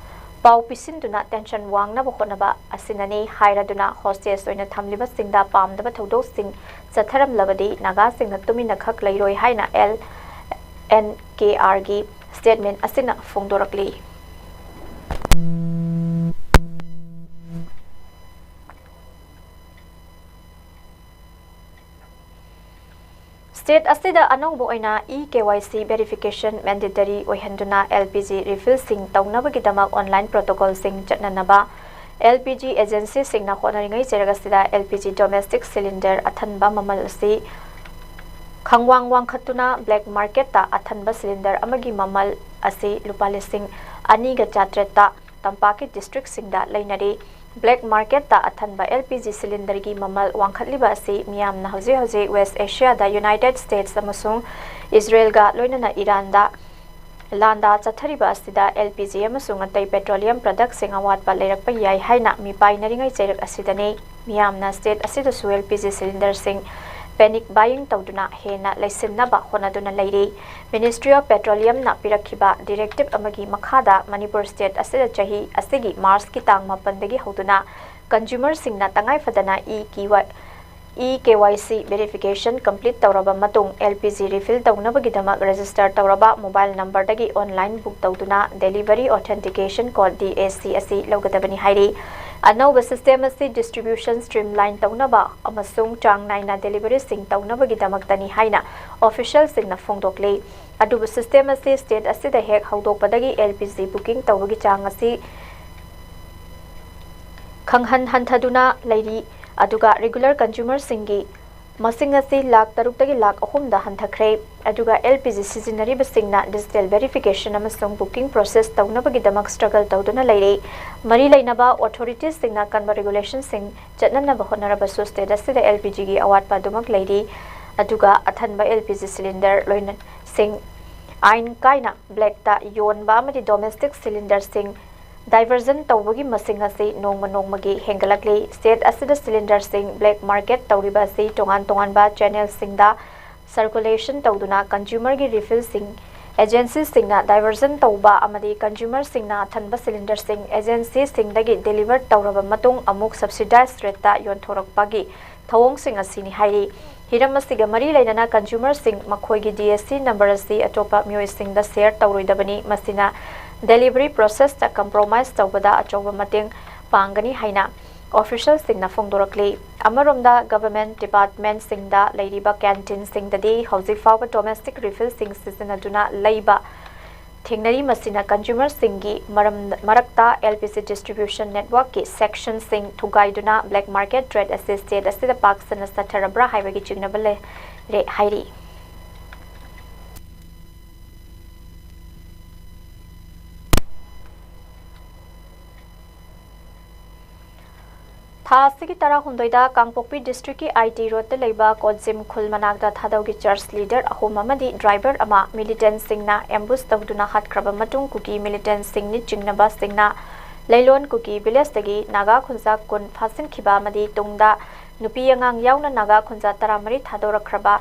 ꯄꯥꯎ ꯄꯤꯁꯤꯟꯗꯨꯅ tension ꯋꯥꯡꯅꯕ ꯍꯣꯠꯅꯕ ꯑꯁꯤꯅꯅꯤ ꯍꯥꯏꯔꯗꯨꯅ hostage ꯑꯣꯏꯅ ꯊꯝꯂꯤꯕꯁꯤꯡꯗ ꯄꯥꯝꯗꯕ ꯊꯧꯗꯣꯛꯁꯤꯡ ꯆꯠꯊꯔꯝꯂꯕꯗꯤ ꯅꯥꯒꯥꯁꯤꯡꯅ ꯇꯨꯃꯤꯟꯅ ꯈꯛ ꯂꯩꯔꯣꯏ ꯍꯥꯏꯅ L N K R ꯒꯤ statement ꯑꯁꯤꯅ ꯐꯣꯡꯗꯣꯔꯛꯂꯤ꯫ State ꯑꯁꯤꯗ ꯑꯅꯧꯕ ꯑꯣꯏꯅ E K Y C verification mandatory ꯑꯣꯏꯍꯟꯗꯨꯅ L P G refill ꯁꯤꯡ ꯇꯧꯅꯕꯒꯤꯗꯃꯛ online protocol ꯁꯤꯡ ꯆꯠꯅꯅꯕ L P G agency ꯁꯤꯡꯅ ꯍꯣꯠꯅꯔꯤꯉꯩ ꯆꯩꯔꯛ ꯑꯁꯤꯗ L P G domestic cylinder ꯑꯊꯟꯕ ꯃꯃꯜ ꯑꯁꯤ ꯈꯪꯋꯥꯡ ꯋꯥꯡꯈꯠꯇꯨꯅ black market ꯇ ꯑꯊꯟꯕ cylinder ꯑꯃꯒꯤ ꯃꯃꯜ ꯑꯁꯤ ꯂꯨꯄꯥ ꯂꯤꯁꯤꯡ ꯑꯅꯤꯒ ꯆꯥꯇ꯭ꯔꯦꯠꯇ ꯇꯝꯄꯥꯛꯀꯤ district ꯁꯤꯡꯗ ꯂꯩꯅꯔꯤ꯫ Black market ꯇ ꯑꯊꯟꯕ L P G cylinder ꯒꯤ ꯃꯃꯜ ꯋꯥꯡꯈꯠꯂꯤꯕ ꯑꯁꯤ ꯃꯤꯌꯥꯝꯅ ꯍꯧꯖꯤꯛ ꯍꯧꯖꯤꯛ West Asia ꯗ United States ꯑꯃꯁꯨꯡ Israel ꯒ ꯂꯣꯏꯅꯅ Iran ꯗ ꯂꯥꯟꯗꯥ ꯆꯠꯊꯔꯤꯕ ꯑꯁꯤꯗ L P G ꯑꯃꯁꯨꯡ ꯑꯇꯩ petroleum product ꯁꯤꯡ ꯑꯋꯥꯠꯄ ꯂꯩꯔꯛꯄ ꯌꯥꯏ ꯍꯥꯏꯅ ꯃꯤꯄꯥꯏꯅꯔꯤꯉꯩ ꯆꯩꯔꯛ ꯑꯁꯤꯗꯅꯤ꯫ ꯃꯤꯌꯥꯝꯅ state ꯑꯁꯤꯗꯁꯨ L P G cylinder ꯁꯤꯡ panic buying ꯇꯧꯗꯨꯅ ꯍꯦꯟꯅ ꯂꯩꯁꯤꯟꯅꯕ ꯍꯣꯠꯅꯗꯨꯅ ꯂꯩꯔꯤ꯫ Ministry of Petroleum ꯅ ꯄꯤꯔꯛꯈꯤꯕ directive ꯑꯃꯒꯤ ꯃꯈꯥꯗ ꯃꯅꯤꯄꯨꯔ state ꯑꯁꯤꯗ ꯆꯍꯤ ꯑꯁꯤꯒꯤ March ꯀꯤ ꯇꯥꯡ ꯃꯥꯄꯟꯗꯒꯤ ꯍꯧꯗꯨꯅ consumer ꯁꯤꯡꯅ ꯇꯉꯥꯏ ꯐꯗꯅ E K Y, E K Y C verification complete ꯇꯧꯔꯕ ꯃꯇꯨꯡ L P G refill ꯇꯧꯅꯕꯒꯤꯗꯃꯛ register ꯇꯧꯔꯕ mobile number ꯗꯒꯤ online book ꯇꯧꯗꯨꯅ delivery authentication code, D A C, ꯑꯁꯤ ꯂꯧꯒꯗꯕꯅꯤ ꯍꯥꯏꯔꯤ꯫ ꯑꯅꯧꯕ system ꯑꯁꯤ distribution streamline ꯇꯧꯅꯕ ꯑꯃꯁꯨꯡ ꯆꯥꯡ ꯅꯥꯏꯅ delivery ꯁꯤꯡ ꯇꯧꯅꯕꯒꯤꯗꯃꯛꯇꯅꯤ ꯍꯥꯏꯅ official ꯁꯤꯡꯅ ꯐꯣꯡꯗꯣꯛꯂꯤ꯫ ꯑꯗꯨꯕꯨ system ꯑꯁꯤ state ꯑꯁꯤꯗ ꯍꯦꯛ ꯍꯧꯗꯣꯛꯄꯗꯒꯤ L P G booking ꯇꯧꯕꯒꯤ ꯆꯥꯡ ꯑꯁꯤ ꯈꯪꯍꯟ ꯍꯟꯊꯗꯨꯅ ꯂꯩꯔꯤ, ꯑꯗꯨꯒ regular consumer ꯁꯤꯡꯒꯤ ꯃꯁꯤꯡ ꯑꯁꯤ ꯂꯥꯈ ꯇꯔꯨꯛꯇꯒꯤ ꯂꯥꯈ ꯑꯍꯨꯝꯗ ꯍꯟꯊꯈ꯭ꯔꯦ꯫ ꯑꯗꯨꯒ L P G ꯁꯤꯖꯤꯟꯅꯔꯤꯕꯁꯤꯡꯅ digital verification ꯑꯃꯁꯨꯡ booking process ꯇꯧꯅꯕꯒꯤꯗꯃꯛ struggle ꯇꯧꯗꯨꯅ ꯂꯩꯔꯦ꯫ ꯃꯔꯤ ꯂꯩꯅꯕ authorities ꯁꯤꯡꯅ ꯑꯀꯟꯕ regulation ꯁꯤꯡ ꯆꯠꯅꯅꯕ ꯍꯣꯠꯅꯔꯕꯁꯨ state ꯑꯁꯤꯗ L P G ꯒꯤ ꯑꯋꯥꯠꯄ ꯑꯗꯨꯃꯛ ꯂꯩꯔꯤ꯫ ꯑꯗꯨꯒ ꯑꯊꯟꯕ L P G cylinder ꯂꯣꯏꯅ ꯁꯤꯡ ꯑꯥꯏꯟ ꯀꯥꯏꯅ blackꯇ ꯌꯣꯟꯕ ꯑꯃꯗꯤ domestic cylinderꯁꯤꯡ diversion ꯇꯧꯕꯒꯤ ꯃꯁꯤꯡ ꯑꯁꯤ ꯅꯣꯡꯃ ꯅꯣꯡꯃꯒꯤ ꯍꯦꯟꯒꯠꯂꯛꯂꯤ꯫ State ꯑꯁꯤꯗ cylinderꯁꯤꯡ black market ꯇꯧꯔꯤꯕ ꯑꯁꯤ ꯇꯣꯉꯥꯟ ꯇꯣꯉꯥꯟꯕ channelꯁꯤꯡꯗ circulation ꯇꯧꯗꯨꯅ consumerꯒꯤ refillꯁꯤꯡ agencyꯁꯤꯡꯅ diversion ꯇꯧꯕ ꯑꯃꯗꯤ consumerꯁꯤꯡꯅ ꯑꯊꯟꯕ cylinderꯁꯤꯡ agencyꯁꯤꯡꯗꯒꯤ deliver ꯇꯧꯔꯕ ꯃꯇꯨꯡ ꯑꯃꯨꯛ subsidized rateꯇ ꯌꯣꯟꯊꯣꯔꯛꯄꯒꯤ ꯊꯧꯑꯣꯡꯁꯤꯡ ꯑꯁꯤꯅꯤ ꯍꯥꯏꯔꯤ꯫ ꯍꯤꯔꯝ ꯑꯁꯤꯒ ꯃꯔꯤ ꯂꯩꯅꯅ consumerꯁꯤꯡ ꯃꯈꯣꯏꯒꯤ D S C number ꯑꯁꯤ ꯑꯇꯣꯞꯄ ꯃꯤꯑꯣꯏꯁꯤꯡꯗ share ꯇꯧꯔꯣꯏꯗꯕꯅꯤ꯫ ꯃꯁꯤꯅ delivery processꯇ compromise ꯇꯧꯕꯗ ꯑꯆꯧꯕ ꯃꯇꯦꯡ ꯄꯥꯡꯒꯅꯤ ꯍꯥꯏꯅ officialꯁꯤꯡꯅ ꯐꯣꯡꯗꯣꯔꯛꯂꯤ꯫ ꯑꯃꯔꯣꯝꯗ, government departmentꯁꯤꯡꯗ ꯂꯩꯔꯤꯕ canteenꯁꯤꯡꯗꯗꯤ ꯍꯧꯖꯤꯛ ꯐꯥꯎꯕ domestic refillꯁꯤꯡ ꯁꯤꯖꯤꯟꯅꯗꯨꯅ ꯂꯩꯕ ꯊꯦꯡꯅꯔꯤ꯫ ꯃꯁꯤꯅ consumerꯁꯤꯡꯒꯤ ꯃꯔꯝ, ꯃꯔꯛꯇ L P G distribution networkꯀꯤ sectionꯁꯤꯡ ꯊꯨꯒꯥꯏꯗꯨꯅ black market trade ꯑꯁꯤ state ꯑꯁꯤꯗ ꯄꯥꯛ ꯁꯟꯅ ꯆꯠꯊꯔꯕ꯭ꯔꯥ ꯍꯥꯏꯕꯒꯤ ꯆꯤꯡꯅꯕ ꯂꯩꯔꯦ ꯍꯥꯏꯔꯤ꯫ ꯊꯥ ꯑꯁꯤꯒꯤ ꯇꯔꯥꯍꯨꯝꯗꯣꯏꯗ ꯀꯥꯡꯄꯣꯛꯄꯤ districtꯀꯤ I T roadꯇ ꯂꯩꯕ ꯀꯣꯖꯤꯝ ꯈꯨꯜ ꯃꯅꯥꯛꯇ ꯊꯥꯗꯧꯒꯤ church leader ꯑꯍꯨꯝ ꯑꯃꯗꯤ driver ꯑꯃ militantꯁꯤꯡꯅ ambush ꯇꯧꯗꯨꯅ ꯍꯥꯠꯈ꯭ꯔꯕ ꯃꯇꯨꯡ, ꯀꯨꯀꯤ militantꯁꯤꯡꯅꯤ ꯆꯤꯡꯅꯕꯁꯤꯡꯅ ꯂꯩꯂꯣꯟ ꯀꯨꯀꯤ villageꯇꯒꯤ ꯅꯥꯒꯥ ꯈꯨꯟꯖꯥ ꯀꯨꯟ ꯐꯥꯖꯤꯟꯈꯤꯕ ꯑꯃꯗꯤ ꯇꯨꯡꯗ ꯅꯨꯄꯤ ꯑꯉꯥꯡ ꯌꯥꯎꯅ ꯅꯥꯒꯥ ꯈꯨꯟꯖꯥ ꯇꯔꯥꯃꯔꯤ ꯊꯥꯗꯣꯔꯛꯈ꯭ꯔꯕ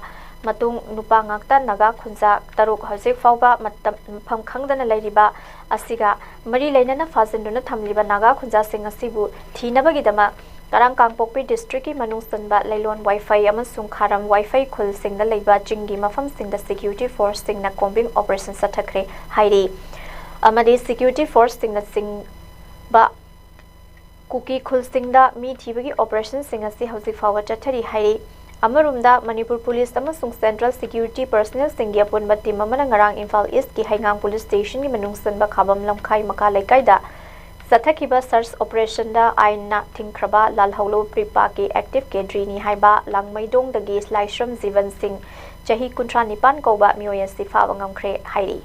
ꯃꯇꯨꯡ, ꯅꯨꯄꯥ ꯉꯥꯛꯇ ꯅꯥꯒꯥ ꯈꯨꯟꯖꯥ ꯇꯔꯨꯛ ꯍꯧꯖꯤꯛ ꯐꯥꯎꯕ ꯃꯇꯝ, ꯃꯐꯝ ꯈꯪꯗꯅ ꯂꯩꯔꯤꯕ ꯑꯁꯤꯒ ꯃꯔꯤ ꯂꯩꯅꯅ ꯐꯥꯖꯤꯟꯗꯨꯅ ꯊꯝꯂꯤꯕ ꯅꯥꯒꯥ ꯈꯨꯟꯖꯥꯁꯤꯡ ꯑꯁꯤꯕꯨ ꯊꯤꯅꯕꯒꯤꯗꯃꯛ ꯀꯔꯥꯡ ꯀꯥꯡꯄꯣꯛꯄꯤ districtꯀꯤ ꯃꯅꯨꯡ ꯆꯟꯕ ꯂꯩꯂꯣꯟ ꯋꯥꯏꯐꯩ ꯑꯃꯁꯨꯡ ꯈꯥꯔꯝ ꯋꯥꯏꯐꯩ ꯈꯨꯜꯁꯤꯡꯗ ꯂꯩꯕ ꯆꯤꯡꯒꯤ ꯃꯐꯝꯁꯤꯡꯗ security forceꯁꯤꯡꯅ combing operation ꯆꯠꯊꯈ꯭ꯔꯦ ꯍꯥꯏꯔꯤ꯫ ꯑꯃꯗꯤ security forceꯁꯤꯡꯅ ꯆꯤꯡꯕ ꯀꯨꯀꯤ ꯈꯨꯜꯁꯤꯡꯗ ꯃꯤ ꯊꯤꯕꯒꯤ operationꯁꯤꯡ ꯑꯁꯤ ꯍꯧꯖꯤꯛ ꯐꯥꯎꯕ ꯆꯠꯊꯔꯤ ꯍꯥꯏꯔꯤ꯫ ꯑꯃꯔꯣꯝꯗ, ꯃꯅꯤꯄꯨꯔ ꯄꯨꯂꯤꯁ ꯑꯃꯁꯨꯡ central security personnelꯁꯤꯡꯒꯤ ꯑꯄꯨꯟꯕ team ꯑꯃꯅ ꯉꯔꯥꯡ ꯏꯝꯐꯥꯜ Eastꯀꯤ ꯍꯩꯉꯥꯡ police stationꯒꯤ ꯃꯅꯨꯡ ꯆꯟꯕ ꯈꯥꯕꯝ ꯂꯝꯈꯥꯏ ꯃꯀꯥ ꯂꯩꯀꯥꯏꯗ ꯆꯠꯊꯈꯤꯕ search operationꯗ ꯑꯥꯏꯟꯅ ꯊꯤꯡꯈ꯭ꯔꯕ ꯂꯥꯜꯍꯧꯂꯨ ꯄ꯭ꯔꯤꯄꯥꯛꯀꯤ active cadreꯅꯤ ꯍꯥꯏꯕ ꯂꯥꯡꯃꯩꯗꯣꯡꯗꯒꯤ ꯂꯥꯏꯁ꯭ꯔꯝ ꯖꯤꯕꯟ ꯁꯤꯡ, ꯆꯍꯤ ꯀꯨꯟꯊ꯭ꯔꯥ ꯅꯤꯄꯥꯟ ꯀꯧꯕ ꯃꯤꯑꯣꯏ ꯑꯁꯤ ꯐꯥꯕ ꯉꯝꯈ꯭ꯔꯦ ꯍꯥꯏꯔꯤ꯫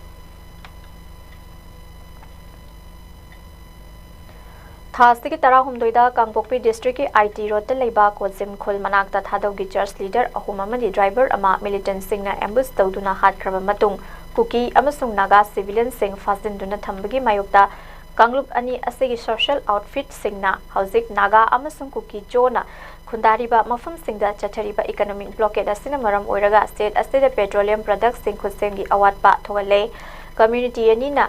ꯊꯥ ꯑꯁꯤꯒꯤ ꯇꯔꯥꯍꯨꯝꯗꯣꯏꯗ ꯀꯥꯡꯄꯣꯛꯄꯤ ꯗꯤꯁꯇ꯭ꯔꯤꯛꯀꯤ ꯑꯥꯏ ꯇꯤ ꯔꯣꯗꯇ ꯂꯩꯕ ꯀꯣꯖꯤꯝ ꯈꯨꯜ ꯃꯅꯥꯛꯇ ꯊꯥꯗꯧꯒꯤ ꯆꯔꯆ ꯂꯤꯗꯔ ꯑꯍꯨꯝ ꯑꯃꯗꯤ ꯗ꯭ꯔꯥꯏꯚꯔ ꯑꯃ ꯃꯤꯂꯤꯇꯦꯟꯠꯁꯤꯡꯅ ꯑꯦꯝꯕꯨꯁ ꯇꯧꯗꯨꯅ ꯍꯥꯠꯈ꯭ꯔꯕ ꯃꯇꯨꯡ, ꯀꯨꯀꯤ ꯑꯃꯁꯨꯡ ꯅꯥꯒꯥ ꯁꯤꯚꯤꯂꯤꯌꯟꯁꯤꯡ ꯐꯥꯖꯤꯟꯗꯨꯅ ꯊꯝꯕꯒꯤ ꯃꯥꯌꯣꯛꯇ ꯀꯥꯡꯂꯨꯞ ꯑꯅꯤ ꯑꯁꯤꯒꯤ ꯁꯣꯁꯤꯌꯦꯜ ꯑꯥꯎꯠꯐꯤꯠꯁꯤꯡꯅ ꯍꯧꯖꯤꯛ ꯅꯥꯒꯥ ꯑꯃꯁꯨꯡ ꯀꯨꯀꯤ ꯖꯣꯅ ꯈꯨꯟꯗꯥꯔꯤꯕ ꯃꯐꯝꯁꯤꯡꯗ ꯆꯠꯊꯔꯤꯕ ꯏꯀꯣꯅꯣꯃꯤꯛ ꯕ꯭ꯂꯣꯀꯦꯠ ꯑꯁꯤꯅ ꯃꯔꯝ ꯑꯣꯏꯔꯒ ꯁ꯭ꯇꯦꯠ ꯑꯁꯤꯗ ꯄꯦꯇ꯭ꯔꯣꯂꯤꯌꯝ ꯄ꯭ꯔꯗꯛꯁꯤꯡ ꯈꯨꯠꯁꯦꯝꯒꯤ ꯑꯋꯥꯠꯄ ꯊꯣꯛꯍꯜꯂꯦ꯫ ꯀꯝꯃ꯭ꯌꯨꯅꯤꯇꯤ ꯑꯅꯤꯅ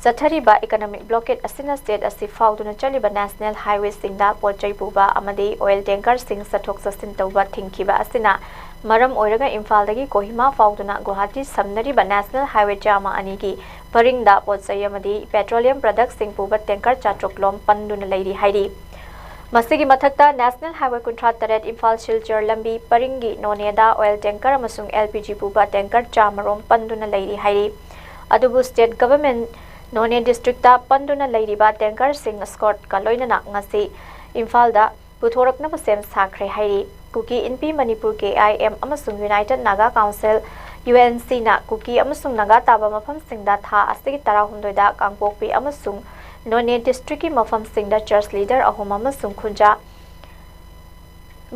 ꯆꯠꯊꯔꯤꯕ ꯏꯀꯣꯅꯣꯃꯤꯛ ꯕ꯭ꯂꯣꯀꯦꯠ ꯑꯁꯤꯅ ꯁ꯭ꯇꯦꯠ ꯑꯁꯤ ꯐꯥꯎꯗꯨꯅ ꯆꯠꯂꯤꯕ ꯅꯦꯁꯅꯦꯜ ꯍꯥꯏꯋꯦꯁꯤꯡꯗ ꯄꯣꯠ ꯆꯩ ꯄꯨꯕ ꯑꯃꯗꯤ ꯑꯣꯏꯜ ꯇꯦꯡꯀꯔꯁꯤꯡ ꯆꯠꯊꯣꯛ ꯆꯠꯁꯤꯟ ꯇꯧꯕ ꯊꯤꯡꯈꯤꯕ ꯑꯁꯤꯅ ꯃꯔꯝ ꯑꯣꯏꯔꯒ ꯏꯝꯐꯥꯜꯗꯒꯤ ꯀꯣꯍꯤꯃꯥ ꯐꯥꯎꯗꯨꯅ ꯒꯨꯋꯥꯍꯥꯇꯤ ꯁꯝꯅꯔꯤꯕ ꯅꯦꯁꯅꯦꯜ ꯍꯥꯏꯋꯦ ꯆꯥꯝꯃ ꯑꯅꯤꯒꯤ ꯄꯔꯤꯡꯗ ꯄꯣꯠ ꯆꯩ ꯑꯃꯗꯤ ꯄꯦꯇ꯭ꯔꯣꯂꯤꯌꯝ ꯄ꯭ꯔꯗꯛꯁꯤꯡ ꯄꯨꯕ ꯇꯦꯡꯀꯔ ꯆꯥꯇ꯭ꯔꯨꯛ ꯂꯣꯝ ꯄꯟꯗꯨꯅ ꯂꯩꯔꯤ ꯍꯥꯏꯔꯤ꯫ ꯃꯁꯤꯒꯤ ꯃꯊꯛꯇ ꯅꯦꯁꯅꯦꯜ ꯍꯥꯏꯋꯦ ꯀꯨꯟꯊ꯭ꯔꯥ ꯇꯔꯦꯠ ꯏꯝꯐꯥꯜ ꯁꯤꯜꯆꯔ ꯂꯝꯕꯤ ꯄꯔꯤꯡꯒꯤ ꯅꯣꯅꯦꯗ ꯑꯣꯏꯜ ꯇꯦꯡꯀꯔ ꯑꯃꯁꯨꯡ ꯑꯦꯜ ꯄꯤ ꯖꯤ ꯄꯨꯕ ꯇꯦꯡꯀꯔ ꯆꯥꯝꯃ ꯔꯣꯝ ꯄꯟꯗꯨꯅ ꯂꯩꯔꯤ ꯍꯥꯏꯔꯤ꯫ ꯑꯗꯨꯕꯨ ꯁ꯭ꯇꯦꯠ ꯒꯚꯔꯟꯃꯦꯟꯠ ꯅꯣꯅꯦ ꯗꯤꯁꯇ꯭ꯔꯤꯛꯇ ꯄꯟꯗꯨꯅ ꯂꯩꯔꯤꯕ ꯇꯦꯡꯀꯔꯁꯤꯡ ꯑꯦꯁꯀꯣꯔꯠꯀ ꯂꯣꯏꯅꯅ ꯉꯁꯤ ꯏꯝꯐꯥꯜꯗ ꯄꯨꯊꯣꯔꯛꯅꯕ ꯁꯦꯝ ꯁꯥꯈ꯭ꯔꯦ ꯍꯥꯏꯔꯤ꯫ Kuki Inpi Manipur K I M ꯑꯃꯁꯨꯡ united Naga council U N ꯁꯤꯅ ꯀꯨꯀꯤ ꯑꯃꯁꯨꯡ ꯅꯥꯒꯥ ꯇꯥꯕ ꯃꯐꯝꯁꯤꯡꯗ ꯊꯥ ꯑꯁꯤꯒꯤ ꯇꯔꯥꯍꯨꯝꯗꯣꯏꯗ ꯀꯥꯡꯄꯣꯛꯄꯤ ꯑꯃꯁꯨꯡ ꯅꯣꯅꯦ ꯗꯤꯁꯇ꯭ꯔꯤꯛꯀꯤ ꯃꯐꯝꯁꯤꯡꯗ ꯆꯔꯆ ꯂꯤꯗꯔ ꯑꯍꯨꯝ ꯑꯃꯁꯨꯡ ꯈꯨꯟꯖꯥ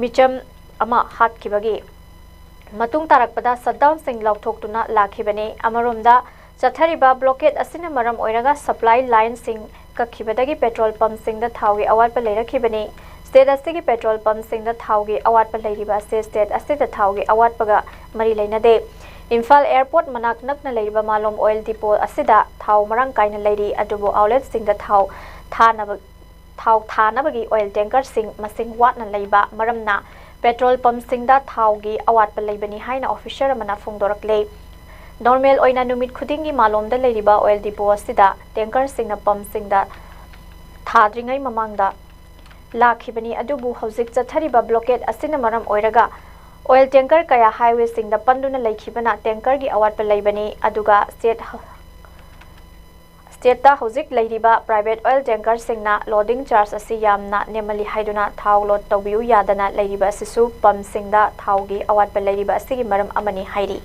ꯃꯤꯆꯝ ꯑꯃ ꯍꯥꯠꯈꯤꯕꯒꯤ ꯃꯇꯨꯡ ꯇꯥꯔꯛꯄꯗ ꯁꯠꯗꯥꯎꯟꯁꯤꯡ ꯂꯥꯎꯊꯣꯛꯇꯨꯅ ꯂꯥꯛꯈꯤꯕꯅꯤ꯫ ꯑꯃꯔꯣꯝꯗ, ꯆꯠꯊꯔꯤꯕ ꯕ꯭ꯂꯣꯀꯦꯠ ꯑꯁꯤꯅ ꯃꯔꯝ ꯑꯣꯏꯔꯒ ꯁꯄ꯭ꯂꯥꯏ ꯂꯥꯏꯟꯁꯤꯡ ꯀꯛꯈꯤꯕꯗꯒꯤ ꯄꯦꯇ꯭ꯔꯣꯜ ꯄꯝꯁꯤꯡꯗ ꯊꯥꯎꯒꯤ ꯑꯋꯥꯠꯄ ꯂꯩꯔꯛꯈꯤꯕꯅꯤ꯫ ꯁ꯭ꯇꯦꯠ ꯑꯁꯤꯒꯤ ꯄꯦꯇ꯭ꯔꯣꯜ ꯄꯝꯁꯤꯡꯗ ꯊꯥꯎꯒꯤ ꯑꯋꯥꯠꯄ ꯂꯩꯔꯤꯕ ꯑꯁꯤ ꯁ꯭ꯇꯦꯠ ꯑꯁꯤꯗ ꯊꯥꯎꯒꯤ ꯑꯋꯥꯠꯄꯒ ꯃꯔꯤ ꯂꯩꯅꯗꯦ꯫ ꯏꯝꯐꯥꯜ ꯑꯦꯌꯔꯄꯣꯔꯠ ꯃꯅꯥꯛ ꯅꯛꯅ ꯂꯩꯔꯤꯕ ꯃꯥꯂꯣꯝ ꯑꯣꯏꯜ ꯗꯤꯄꯣ ꯑꯁꯤꯗ ꯊꯥꯎ ꯃꯔꯥꯡ ꯀꯥꯏꯅ ꯂꯩꯔꯤ, ꯑꯗꯨꯕꯨ ꯑꯥꯎꯠꯂꯦꯠꯁꯤꯡꯗ ꯊꯥꯎ ꯊꯥꯅꯕ, ꯊꯥꯎ ꯊꯥꯅꯕꯒꯤ ꯑꯣꯏꯜ ꯇꯦꯡꯀꯔꯁꯤꯡ ꯃꯁꯤꯡ ꯋꯥꯠꯅ ꯂꯩꯕ ꯃꯔꯝꯅ ꯄꯦꯇ꯭ꯔꯣꯜ ꯄꯝꯁꯤꯡꯗ ꯊꯥꯎꯒꯤ ꯑꯋꯥꯠꯄ ꯂꯩꯕꯅꯤ ꯍꯥꯏꯅ ꯑꯣꯐꯤꯁꯔ ꯑꯃꯅ ꯐꯣꯡꯗꯣꯔꯛꯂꯦ꯫ ꯅꯣꯔꯃꯦꯜ ꯑꯣꯏꯅ ꯅꯨꯃꯤꯠ ꯈꯨꯗꯤꯡꯒꯤ ꯃꯥꯂꯣꯝꯗ ꯂꯩꯔꯤꯕ ꯑꯣꯏꯜ ꯗꯤꯄꯣ ꯑꯁꯤꯗ ꯇꯦꯡꯀꯔꯁꯤꯡꯅ ꯄꯝꯁꯤꯡꯗ ꯊꯥꯗ꯭ꯔꯤꯉꯩ ꯃꯃꯥꯡꯗ ꯂꯥꯛꯈꯤꯕꯅꯤ, ꯑꯗꯨꯕꯨ ꯍꯧꯖꯤꯛ ꯆꯠꯊꯔꯤꯕ ꯕ꯭ꯂꯣꯀꯦꯠ ꯑꯁꯤꯅ ꯃꯔꯝ ꯑꯣꯏꯔꯒ ꯑꯣꯏꯜ ꯇꯦꯡꯀꯔ ꯀꯌꯥ ꯍꯥꯏꯋꯦꯁꯤꯡꯗ ꯄꯟꯗꯨꯅ ꯂꯩꯈꯤꯕꯅ ꯇꯦꯡꯀꯔꯒꯤ ꯑꯋꯥꯠꯄ ꯂꯩꯕꯅꯤ, ꯑꯗꯨꯒ ꯁ꯭ꯇꯦꯠ ꯁ꯭ꯇꯦꯠꯇ ꯍꯧꯖꯤꯛ ꯂꯩꯔꯤꯕ ꯄ꯭ꯔꯥꯏꯚꯦꯠ ꯑꯣꯏꯜ ꯇꯦꯡꯀꯔꯁꯤꯡꯅ ꯂꯣꯗꯤꯡ ꯆꯥꯔꯖ ꯑꯁꯤ ꯌꯥꯝꯅ ꯅꯦꯝꯃꯜꯂꯤ ꯍꯥꯏꯗꯨꯅ ꯊꯥꯎ ꯂꯣꯗ ꯇꯧꯕꯤꯌꯨ ꯌꯥꯗꯅ ꯂꯩꯔꯤꯕ ꯑꯁꯤꯁꯨ ꯄꯝꯁꯤꯡꯗ ꯊꯥꯎꯒꯤ ꯑꯋꯥꯠꯄ ꯂꯩꯔꯤꯕ ꯑꯁꯤꯒꯤ ꯃꯔꯝ ꯑꯃꯅꯤ ꯍꯥꯏꯔꯤ꯫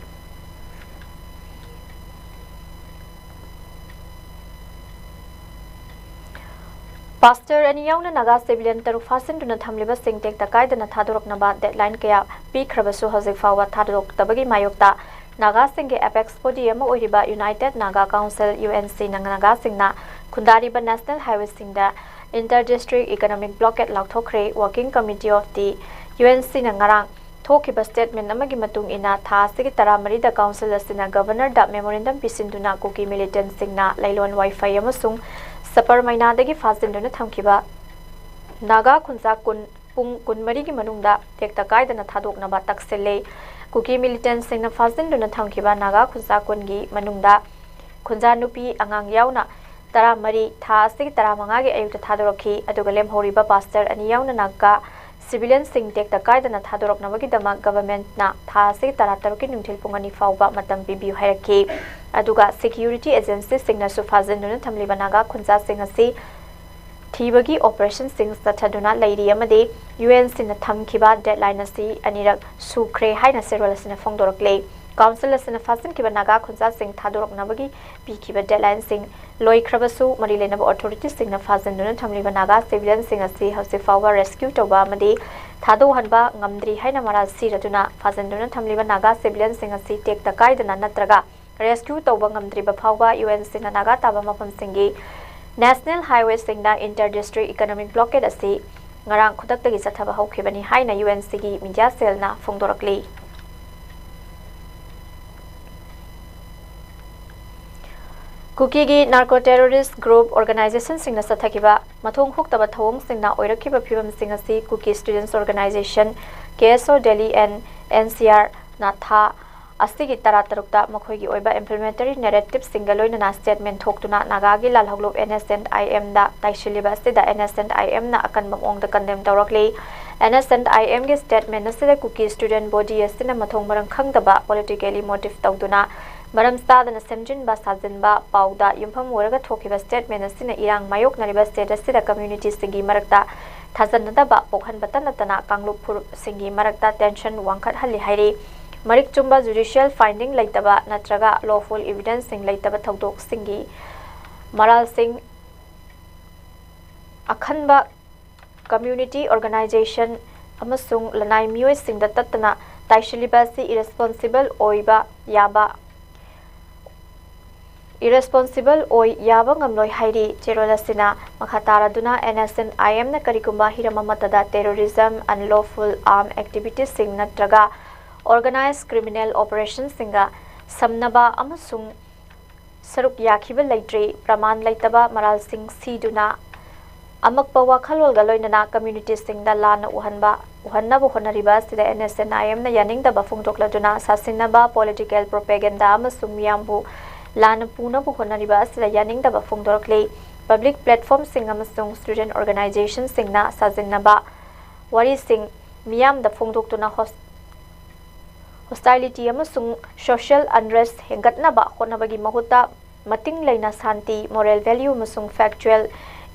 ꯄꯥꯁꯇꯔ ꯑꯅꯤ ꯌꯥꯎꯅ ꯅꯥꯒꯥ ꯁꯤꯚꯤꯂꯤꯌꯟ ꯇꯔꯨꯛ ꯐꯥꯖꯤꯟꯗꯨꯅ ꯊꯝꯂꯤꯕꯁꯤꯡ ꯇꯦꯛꯇ ꯀꯥꯏꯗꯅ ꯊꯥꯗꯣꯔꯛꯅꯕ ꯗꯦꯗꯂꯥꯏꯟ ꯀꯌꯥ ꯄꯤꯈ꯭ꯔꯕꯁꯨ ꯍꯧꯖꯤꯛ ꯐꯥꯎꯕ ꯊꯥꯗꯣꯔꯛꯇꯕꯒꯤ ꯃꯥꯌꯣꯛꯇ ꯅꯥꯒꯥꯁꯤꯡꯒꯤ ꯑꯦꯄꯦꯛꯁ ꯕꯣꯗꯤ ꯑꯃ ꯑꯣꯏꯔꯤꯕ united Naga council, U N ꯁꯤꯅ ꯅꯥꯒꯥꯁꯤꯡꯅ ꯈꯨꯟꯗꯥꯔꯤꯕ ꯅꯦꯁꯅꯦꯜ ꯍꯥꯏꯋꯦꯁꯤꯡꯗ ꯏꯟꯇꯔ ꯗꯤꯁꯇ꯭ꯔꯤꯛ ꯏꯀꯣꯅꯣꯃꯤꯛ ꯕ꯭ꯂꯣꯀꯦꯠ ꯂꯥꯎꯊꯣꯛꯈ꯭ꯔꯦ꯫ Working committee of the U N ꯁꯤꯅ ꯉꯔꯥꯡ ꯊꯣꯛꯈꯤꯕ ꯁ꯭ꯇꯦꯠꯃꯦꯟ ꯑꯃꯒꯤ ꯃꯇꯨꯡ ꯏꯟꯅ, ꯊꯥ ꯑꯁꯤꯒꯤ ꯇꯔꯥꯃꯔꯤꯗ ꯀꯥꯎꯟꯁꯤꯜ ꯑꯁꯤꯅ ꯒꯕꯔꯅꯔꯗ ꯃꯦꯃꯣꯔꯦꯟꯗꯝ ꯄꯤꯁꯤꯟꯗꯨꯅ ꯀꯨꯀꯤ ꯃꯤꯂꯤꯇꯦꯟꯠꯁꯤꯡꯅ ꯂꯩꯂꯣꯟ ꯋꯥꯏꯐꯩ ꯑꯃꯁꯨꯡ ꯁꯄꯔ ꯃꯩꯅꯥꯗꯒꯤ ꯐꯥꯖꯤꯟꯗꯨꯅ ꯊꯝꯈꯤꯕ ꯅꯥꯒꯥ ꯈꯨꯟꯖꯥ ꯀꯨꯟ ꯄꯨꯡ ꯀꯨꯟꯃꯔꯤꯒꯤ ꯃꯅꯨꯡꯗ ꯇꯦꯛꯇ ꯀꯥꯏꯗꯅ ꯊꯥꯗꯣꯛꯅꯕ ꯇꯛꯁꯤꯜꯂꯦ꯫ ꯀꯨꯀꯤ ꯃꯤꯂꯤꯇꯦꯟꯠꯁꯤꯡꯅ ꯐꯥꯖꯤꯟꯗꯨꯅ ꯊꯝꯈꯤꯕ ꯅꯥꯒꯥ ꯈꯨꯟꯖꯥ ꯀꯨꯟꯒꯤ ꯃꯅꯨꯡꯗ ꯈꯨꯟꯖꯥ ꯅꯨꯄꯤ ꯑꯉꯥꯡ ꯌꯥꯎꯅ ꯇꯔꯥꯃꯔꯤ, ꯊꯥ ꯑꯁꯤꯒꯤ ꯇꯔꯥꯃꯉꯥꯒꯤ ꯑꯌꯨꯛꯇ ꯊꯥꯗꯣꯔꯛꯈꯤ, ꯑꯗꯨꯒ ꯂꯦꯝꯍꯧꯔꯤꯕ ꯄꯥꯁꯇꯔ ꯑꯅꯤ ꯌꯥꯎꯅ ꯅꯥꯒꯥ ꯁꯤꯚꯤꯂꯤꯌꯟꯁꯤꯡ ꯇꯦꯛꯇ ꯀꯥꯏꯗꯅ ꯊꯥꯗꯣꯔꯛꯅꯕꯒꯤꯗꯃꯛ ꯒꯚꯔꯟꯃꯦꯟꯠꯅ ꯊꯥ ꯑꯁꯤꯒꯤ ꯇꯔꯥꯇꯔꯨꯛꯀꯤ ꯅꯨꯡꯊꯤꯜ ꯄꯨꯡ ꯑꯅꯤ ꯐꯥꯎꯕ ꯃꯇꯝ ꯄꯤꯕꯤꯌꯨ ꯍꯥꯏꯔꯛꯈꯤ꯫ ꯑꯗꯨꯒ ꯁꯦꯀ꯭ꯌꯨꯔꯤꯇꯤ ꯑꯦꯖꯦꯟꯁꯤꯁꯤꯡꯅꯁꯨ ꯐꯥꯖꯤꯟꯗꯨꯅ ꯊꯝꯂꯤꯕ ꯅꯥꯒꯥ ꯈꯨꯟꯖꯥꯁꯤꯡ ꯑꯁꯤ ꯊꯤꯕꯒꯤ ꯑꯣꯄꯔꯦꯁꯟꯁꯤꯡ ꯆꯠꯊꯗꯨꯅ ꯂꯩꯔꯤ ꯑꯃꯗꯤ ꯌꯨ ꯑꯦꯟ ꯁꯤꯅ ꯊꯝꯈꯤꯕ ꯗꯦꯗꯂꯥꯏꯟ ꯑꯁꯤ ꯑꯅꯤꯔꯛ ꯁꯨꯈ꯭ꯔꯦ ꯍꯥꯏꯅ ꯆꯦꯔꯣꯜ ꯑꯁꯤꯅ ꯐꯣꯡꯗꯣꯔꯛꯂꯦ꯫ ꯀꯥꯎꯟꯁꯤꯜ ꯑꯁꯤꯅ ꯐꯥꯖꯤꯟꯈꯤꯕ ꯅꯥꯒꯥ ꯈꯨꯟꯖꯥꯁꯤꯡ ꯊꯥꯗꯣꯔꯛꯅꯕꯒꯤ ꯄꯤꯈꯤꯕ ꯗꯦꯗꯂꯥꯏꯟꯁꯤꯡ ꯂꯣꯏꯈ꯭ꯔꯕꯁꯨ, ꯃꯔꯤ ꯂꯩꯅꯕ ꯑꯣꯊꯣꯔꯤꯇꯤꯁꯤꯡꯅ ꯐꯥꯖꯤꯟꯗꯨꯅ ꯊꯝꯂꯤꯕ ꯅꯥꯒꯥ ꯁꯤꯚꯤꯂꯤꯌꯟꯁꯤꯡ ꯑꯁꯤ ꯍꯧꯖꯤꯛ ꯐꯥꯎꯕ ꯔꯦꯁꯀ꯭ꯌꯨ ꯇꯧꯕ ꯑꯃꯗꯤ ꯊꯥꯗꯣꯛꯍꯟꯕ ꯉꯝꯗ꯭ꯔꯤ ꯍꯥꯏꯅ ꯃꯔꯥꯜ ꯁꯤꯔꯗꯨꯅ ꯐꯥꯖꯤꯟꯗꯨꯅ ꯊꯝꯂꯤꯕ ꯅꯥꯒꯥ ꯁꯤꯚꯤꯂꯤꯌꯟꯁꯤꯡ ꯑꯁꯤ ꯇꯦꯛꯇ ꯀꯥꯏꯗꯅ ꯅꯠꯇ꯭ꯔꯒ ꯔꯦꯁꯀ꯭ꯌꯨ ꯇꯧꯕ ꯉꯝꯗ꯭ꯔꯤꯕ ꯐꯥꯎꯕ ꯌꯨ ꯑꯦꯟ ꯁꯤꯅ ꯅꯥꯒꯥ ꯇꯥꯕ ꯃꯐꯝꯁꯤꯡꯒꯤ ꯅꯦꯁꯅꯦꯜ ꯍꯥꯏꯋꯦꯁꯤꯡꯗ ꯏꯟꯇꯔ ꯗꯤꯁꯇ꯭ꯔꯤꯛ ꯏꯀꯣꯅꯣꯃꯤꯛ ꯕ꯭ꯂꯣꯀꯦꯠ ꯑꯁꯤ ꯉꯔꯥꯡ ꯈꯨꯗꯛꯇꯒꯤ ꯆꯠꯊꯕ ꯍꯧꯈꯤꯕꯅꯤ ꯍꯥꯏꯅ ꯌꯨ ꯑꯦꯟ ꯁꯤꯒꯤ ꯃꯤꯗꯤꯌꯥ ꯁꯦꯜꯅ ꯐꯣꯡꯗꯣꯔꯛꯂꯤ꯫ ꯀꯨꯀꯤꯒꯤ ꯅꯥꯔꯀꯣ ꯇꯦꯔꯣꯔꯤꯁ ꯒ꯭ꯔꯨꯞ ꯑꯣꯔꯒꯅꯥꯏꯖꯦꯁꯟꯁꯤꯡꯅ ꯆꯠꯊꯈꯤꯕ ꯃꯊꯣꯡ ꯍꯨꯛꯇꯕ ꯊꯧꯑꯣꯡꯁꯤꯡꯅ ꯑꯣꯏꯔꯛꯈꯤꯕ ꯐꯤꯕꯝꯁꯤꯡ ꯑꯁꯤ ꯀꯨꯀꯤ ꯁ꯭ꯇꯨꯗꯦꯟꯠꯁ ꯑꯣꯔꯒꯅꯥꯏꯖꯦꯁꯟ, ꯀꯦ ꯑꯦꯁ ꯑꯣ ꯗꯦꯜꯂꯤ ꯑꯦꯟ ꯑꯦꯟ ꯁꯤ ꯑꯥꯔꯅ ꯊꯥ ꯑꯁꯤꯒꯤ ꯇꯔꯥꯇꯔꯨꯛꯇ ꯃꯈꯣꯏꯒꯤ ꯑꯣꯏꯕ ꯏꯟꯐ꯭ꯂꯦꯃꯦꯇꯔꯤ ꯅꯦꯔꯦꯇꯤꯚꯁꯤꯡꯒ ꯂꯣꯏꯅꯅ ꯁ꯭ꯇꯦꯠꯃꯦꯟꯠ ꯊꯣꯛꯇꯨꯅ ꯅꯥꯒꯥꯒꯤ ꯂꯥꯜꯍꯧꯂꯨꯞ ꯑꯦꯟ ꯑꯦꯁ ꯑꯦꯟ ꯑꯥꯏ ꯑꯦꯝꯗ ꯇꯥꯏꯁꯤꯜꯂꯤꯕ ꯑꯁꯤꯗ ꯑꯦꯟ ꯑꯦꯁ ꯑꯦꯟ ꯑꯥꯏ ꯑꯦꯝꯅ ꯑꯀꯟꯕ ꯃꯑꯣꯡꯗ ꯀꯟꯗꯦꯝ ꯇꯧꯔꯛꯂꯤ꯫ ꯑꯦꯟ ꯑꯦꯁ ꯑꯦꯟ ꯑꯥꯏ ꯑꯦꯝꯒꯤ ꯁ꯭ꯇꯦꯠꯃꯦꯟꯠ ꯑꯁꯤꯗ ꯀꯨꯀꯤ ꯁ꯭ꯇꯨꯗꯦꯟꯠ ꯕꯣꯗꯤ ꯑꯁꯤꯅ ꯃꯊꯣꯡ ꯃꯔꯝ ꯈꯪꯗꯕ ꯄꯣꯂꯤꯇꯤꯀꯦꯂꯤ ꯃꯣꯇꯤꯚ ꯇꯧꯗꯨꯅ ꯃꯔꯝ ꯆꯥꯗꯅ ꯁꯦꯝꯖꯤꯟꯕ ꯁꯥꯖꯤꯟꯕ ꯄꯥꯎꯗ ꯌꯨꯝꯐꯝ ꯑꯣꯏꯔꯒ ꯊꯣꯛꯈꯤꯕ ꯁ꯭ꯇꯦꯠꯃꯦꯟꯠ ꯑꯁꯤꯅ ꯏꯔꯥꯡ ꯃꯥꯌꯣꯛꯅꯔꯤꯕ ꯁ꯭ꯇꯦꯠ ꯑꯁꯤꯗ ꯀꯝꯃ꯭ꯌꯨꯅꯤꯇꯤꯁꯤꯡꯒꯤ ꯃꯔꯛꯇ ꯊꯥꯖꯅꯗꯕ ꯄꯣꯛꯍꯟꯕꯇ ꯅꯠꯇꯅ ꯀꯥꯡꯂꯨꯞ ꯐꯨꯔꯨꯞꯁꯤꯡꯒꯤ ꯃꯔꯛꯇ ꯇꯦꯟꯁꯟ ꯋꯥꯡꯈꯠꯍꯜꯂꯤ ꯍꯥꯏꯔꯤ꯫ ꯃꯔꯤꯛ ꯆꯨꯝꯕ ꯖꯨꯗꯤꯁꯤꯌꯦꯜ ꯐꯥꯏꯟꯗꯤꯡ ꯂꯩꯇꯕ ꯅꯠꯇ꯭ꯔꯒ ꯂꯣꯐꯨꯜ ꯏꯚꯤꯗꯦꯟꯁꯁꯤꯡ ꯂꯩꯇꯕ ꯊꯧꯗꯣꯛꯁꯤꯡꯒꯤ ꯃꯔꯥꯜꯁꯤꯡ ꯑꯈꯟꯕ community organization ꯑꯃꯁꯨꯡ ꯂꯅꯥꯏ ꯃꯤꯑꯣꯏꯁꯤꯡꯗ ꯇꯠꯇꯅ ꯇꯥꯏꯁꯤꯜꯂꯤꯕ ꯑꯁꯤ irresponsible ꯑꯣꯏꯕ ꯌꯥꯕ irresponsible ꯑꯣꯏ ꯌꯥꯕ ꯉꯝꯂꯣꯏ ꯍꯥꯏꯔꯤ꯫ ꯆꯦꯔꯣꯜ ꯑꯁꯤꯅ ꯃꯈꯥ ꯇꯥꯔꯗꯨꯅ, NSCN-IMꯅ ꯀꯔꯤꯒꯨꯝꯕ ꯍꯤꯔꯝ ꯑꯃꯠꯇꯗ terrorism, unlawful arm activitiesꯁꯤꯡ ꯅꯠꯇ꯭ꯔꯒ organized criminal operationꯁꯤꯡꯒ ꯁꯝꯅꯕ ꯑꯃꯁꯨꯡ ꯁꯔꯨꯛ ꯌꯥꯈꯤꯕ ꯂꯩꯇ꯭ꯔꯤ, ꯄ꯭ꯔꯃꯥꯟ ꯂꯩꯇꯕ ꯃꯔꯥꯜꯁꯤꯡ ꯁꯤꯗꯨꯅ ꯑꯃꯛꯄ ꯋꯥꯈꯜꯂꯣꯟꯒ ꯂꯣꯏꯅꯅ communityꯁꯤꯡꯗ ꯂꯥꯟꯅ ꯎꯍꯟꯕ ꯎꯍꯟꯅꯕ ꯍꯣꯠꯅꯔꯤꯕ ꯑꯁꯤꯗ NSCN-IMꯅ ꯌꯥꯅꯤꯡꯗꯕ ꯐꯣꯡꯗꯣꯛꯂꯗꯨꯅ ꯁꯥꯁꯤꯟꯅꯕ, political propaganda ꯑꯃꯁꯨꯡ ꯃꯤꯌꯥꯝꯕꯨ ꯂꯥꯟꯅ ꯄꯨꯅꯕ ꯍꯣꯠꯅꯔꯤꯕ ꯑꯁꯤꯗ ꯌꯥꯅꯤꯡꯗꯕ ꯐꯣꯡꯗꯣꯔꯛꯂꯤ꯫ Public platformꯁꯤꯡ ꯑꯃꯁꯨꯡ student organizationꯁꯤꯡꯅ ꯁꯥꯖꯤꯟꯅꯕ ꯋꯥꯔꯤꯁꯤꯡ ꯃꯤꯌꯥꯝꯗ ꯐꯣꯡꯗꯣꯛꯇꯨꯅ hos-, hostility ꯑꯃꯁꯨꯡ social unrest ꯍꯦꯟꯒꯠꯅꯕ ꯍꯣꯠꯅꯕꯒꯤ ꯃꯍꯨꯠꯇ ꯃꯇꯤꯡ ꯂꯩꯅ ꯁꯥꯟꯇꯤ, moral value ꯑꯃꯁꯨꯡ factual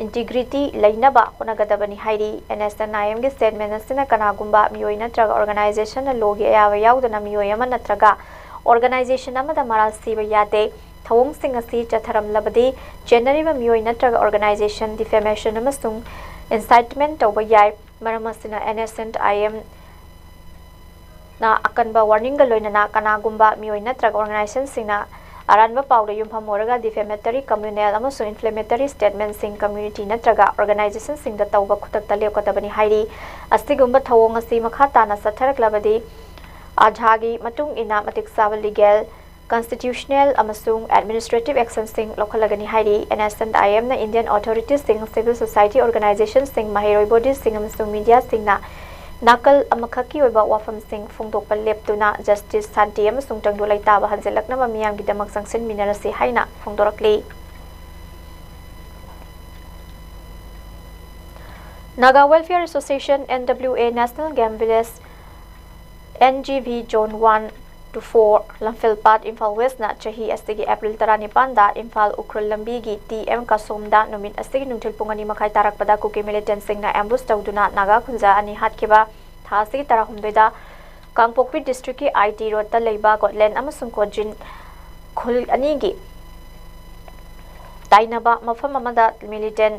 integrity ꯂꯩꯅꯕ ꯍꯣꯠꯅꯒꯗꯕꯅꯤ ꯍꯥꯏꯔꯤ꯫ NSCN-IMꯒꯤ statement ꯑꯁꯤꯅ ꯀꯅꯥꯒꯨꯝꯕ ꯃꯤꯑꯣꯏ ꯅꯠꯇ꯭ꯔꯒ organizationꯅ lawꯒꯤ ꯑꯌꯥꯕ ꯌꯥꯎꯗꯅ ꯃꯤꯑꯣꯏ ꯑꯃ ꯅꯠꯇ꯭ꯔꯒ organization ꯑꯃꯗ ꯃꯔꯥꯜ ꯁꯤꯕ ꯌꯥꯗꯦ꯫ ꯊꯧꯑꯣꯡꯁꯤꯡ ꯑꯁꯤ ꯆꯠꯊꯔꯝꯂꯕꯗꯤ ꯆꯦꯟꯅꯔꯤꯕ ꯃꯤꯑꯣꯏ ꯅꯠꯇ꯭ꯔꯒ organization defamation ꯑꯃꯁꯨꯡ incitement ꯇꯧꯕ ꯌꯥꯏ꯫ ꯃꯔꯝ ꯑꯁꯤꯅ NSCN-IM ꯅ ꯑꯀꯟꯕ warningꯒ ꯂꯣꯏꯅꯅ ꯀꯅꯥꯒꯨꯝꯕ ꯃꯤꯑꯣꯏ ꯅꯠꯇ꯭ꯔꯒ organizationꯁꯤꯡꯅ ꯑꯔꯥꯟꯕ ꯄꯥꯎꯗ ꯌꯨꯝꯐꯝ ꯑꯣꯏꯔꯒ defamatory, communal ꯑꯃꯁꯨꯡ inflammatory statementꯁꯤꯡ community ꯅꯠꯇ꯭ꯔꯒ organizationꯁꯤꯡꯗ ꯇꯧꯕ ꯈꯨꯗꯛꯇ ꯂꯦꯞꯀꯗꯕꯅꯤ ꯍꯥꯏꯔꯤ꯫ ꯑꯁꯤꯒꯨꯝꯕ ꯊꯧꯑꯣꯡ ꯑꯁꯤ ꯃꯈꯥ ꯇꯥꯅ ꯆꯠꯊꯔꯛꯂꯕꯗꯤ ADHAꯒꯤ ꯃꯇꯨꯡ ꯏꯟꯅ ꯃꯇꯤꯛ ꯆꯥꯕ legal, constitutional ꯑꯃꯁꯨꯡ administrative actionꯁꯤꯡ ꯂꯧꯈꯠꯂꯒꯅꯤ ꯍꯥꯏꯔꯤ꯫ NSCN-IMꯅ Indian authoritiesꯁꯤꯡ, civil society organizationꯁꯤꯡ, ꯃꯍꯩꯔꯣꯏ bodyꯁꯤꯡ ꯑꯃꯁꯨꯡ mediaꯁꯤꯡꯅ ꯅꯥꯀꯜ ꯑꯃꯈꯛꯀꯤ ꯑꯣꯏꯕ ꯋꯥꯐꯝꯁꯤꯡ ꯐꯣꯡꯗꯣꯛꯄ ꯂꯦꯞꯇꯨꯅ justice, ꯁꯥꯟꯇꯤ ꯑꯃꯁꯨꯡ ꯇꯪꯗꯨ ꯂꯩꯇꯥꯕ ꯍꯟꯖꯤꯜꯂꯛꯅꯕ ꯃꯤꯌꯥꯝꯒꯤꯗꯃꯛ ꯆꯪꯁꯤꯟꯃꯤꯟꯅꯔꯁꯤ ꯍꯥꯏꯅ ꯐꯣꯡꯗꯣꯔꯛꯂꯤ꯫ Naga Welfare Association, NWA, National Game Village, NGV Zone one to four, ꯂꯝꯐꯦꯜꯄꯥꯠ, Imphal Westꯅ ꯆꯍꯤ ꯑꯁꯤꯒꯤ April ꯇꯔꯥꯅꯤꯄꯥꯟꯗ ꯏꯝꯐꯥꯜ ꯎꯈ꯭ꯔꯨꯜ ꯂꯝꯕꯤꯒꯤ ꯇꯤ ꯑꯦꯝ ꯀꯥꯁꯣꯝꯗ ꯅꯨꯃꯤꯠ ꯑꯁꯤꯒꯤ ꯅꯨꯡꯊꯤꯜ ꯄꯨꯡ ꯑꯅꯤ ꯃꯈꯥꯏ ꯇꯥꯔꯛꯄꯗ ꯀꯨꯀꯤ militantꯁꯤꯡꯅ ambush ꯇꯧꯗꯨꯅ ꯅꯥꯒꯥ ꯈꯨꯟꯖꯥ ꯑꯅꯤ ꯍꯥꯠꯈꯤꯕ ꯊꯥ ꯑꯁꯤꯒꯤ ꯇꯔꯥꯍꯨꯝꯗꯣꯏꯗ ꯀꯥꯡꯄꯣꯛꯄꯤ districtꯀꯤ IT roadꯇ ꯂꯩꯕ ꯒꯣꯠꯂꯦꯟ ꯑꯃꯁꯨꯡ ꯀꯣꯖꯤꯟ ꯈꯨꯜ ꯑꯅꯤꯒꯤ ꯇꯥꯏꯅꯕ ꯃꯐꯝ ꯑꯃꯗ militant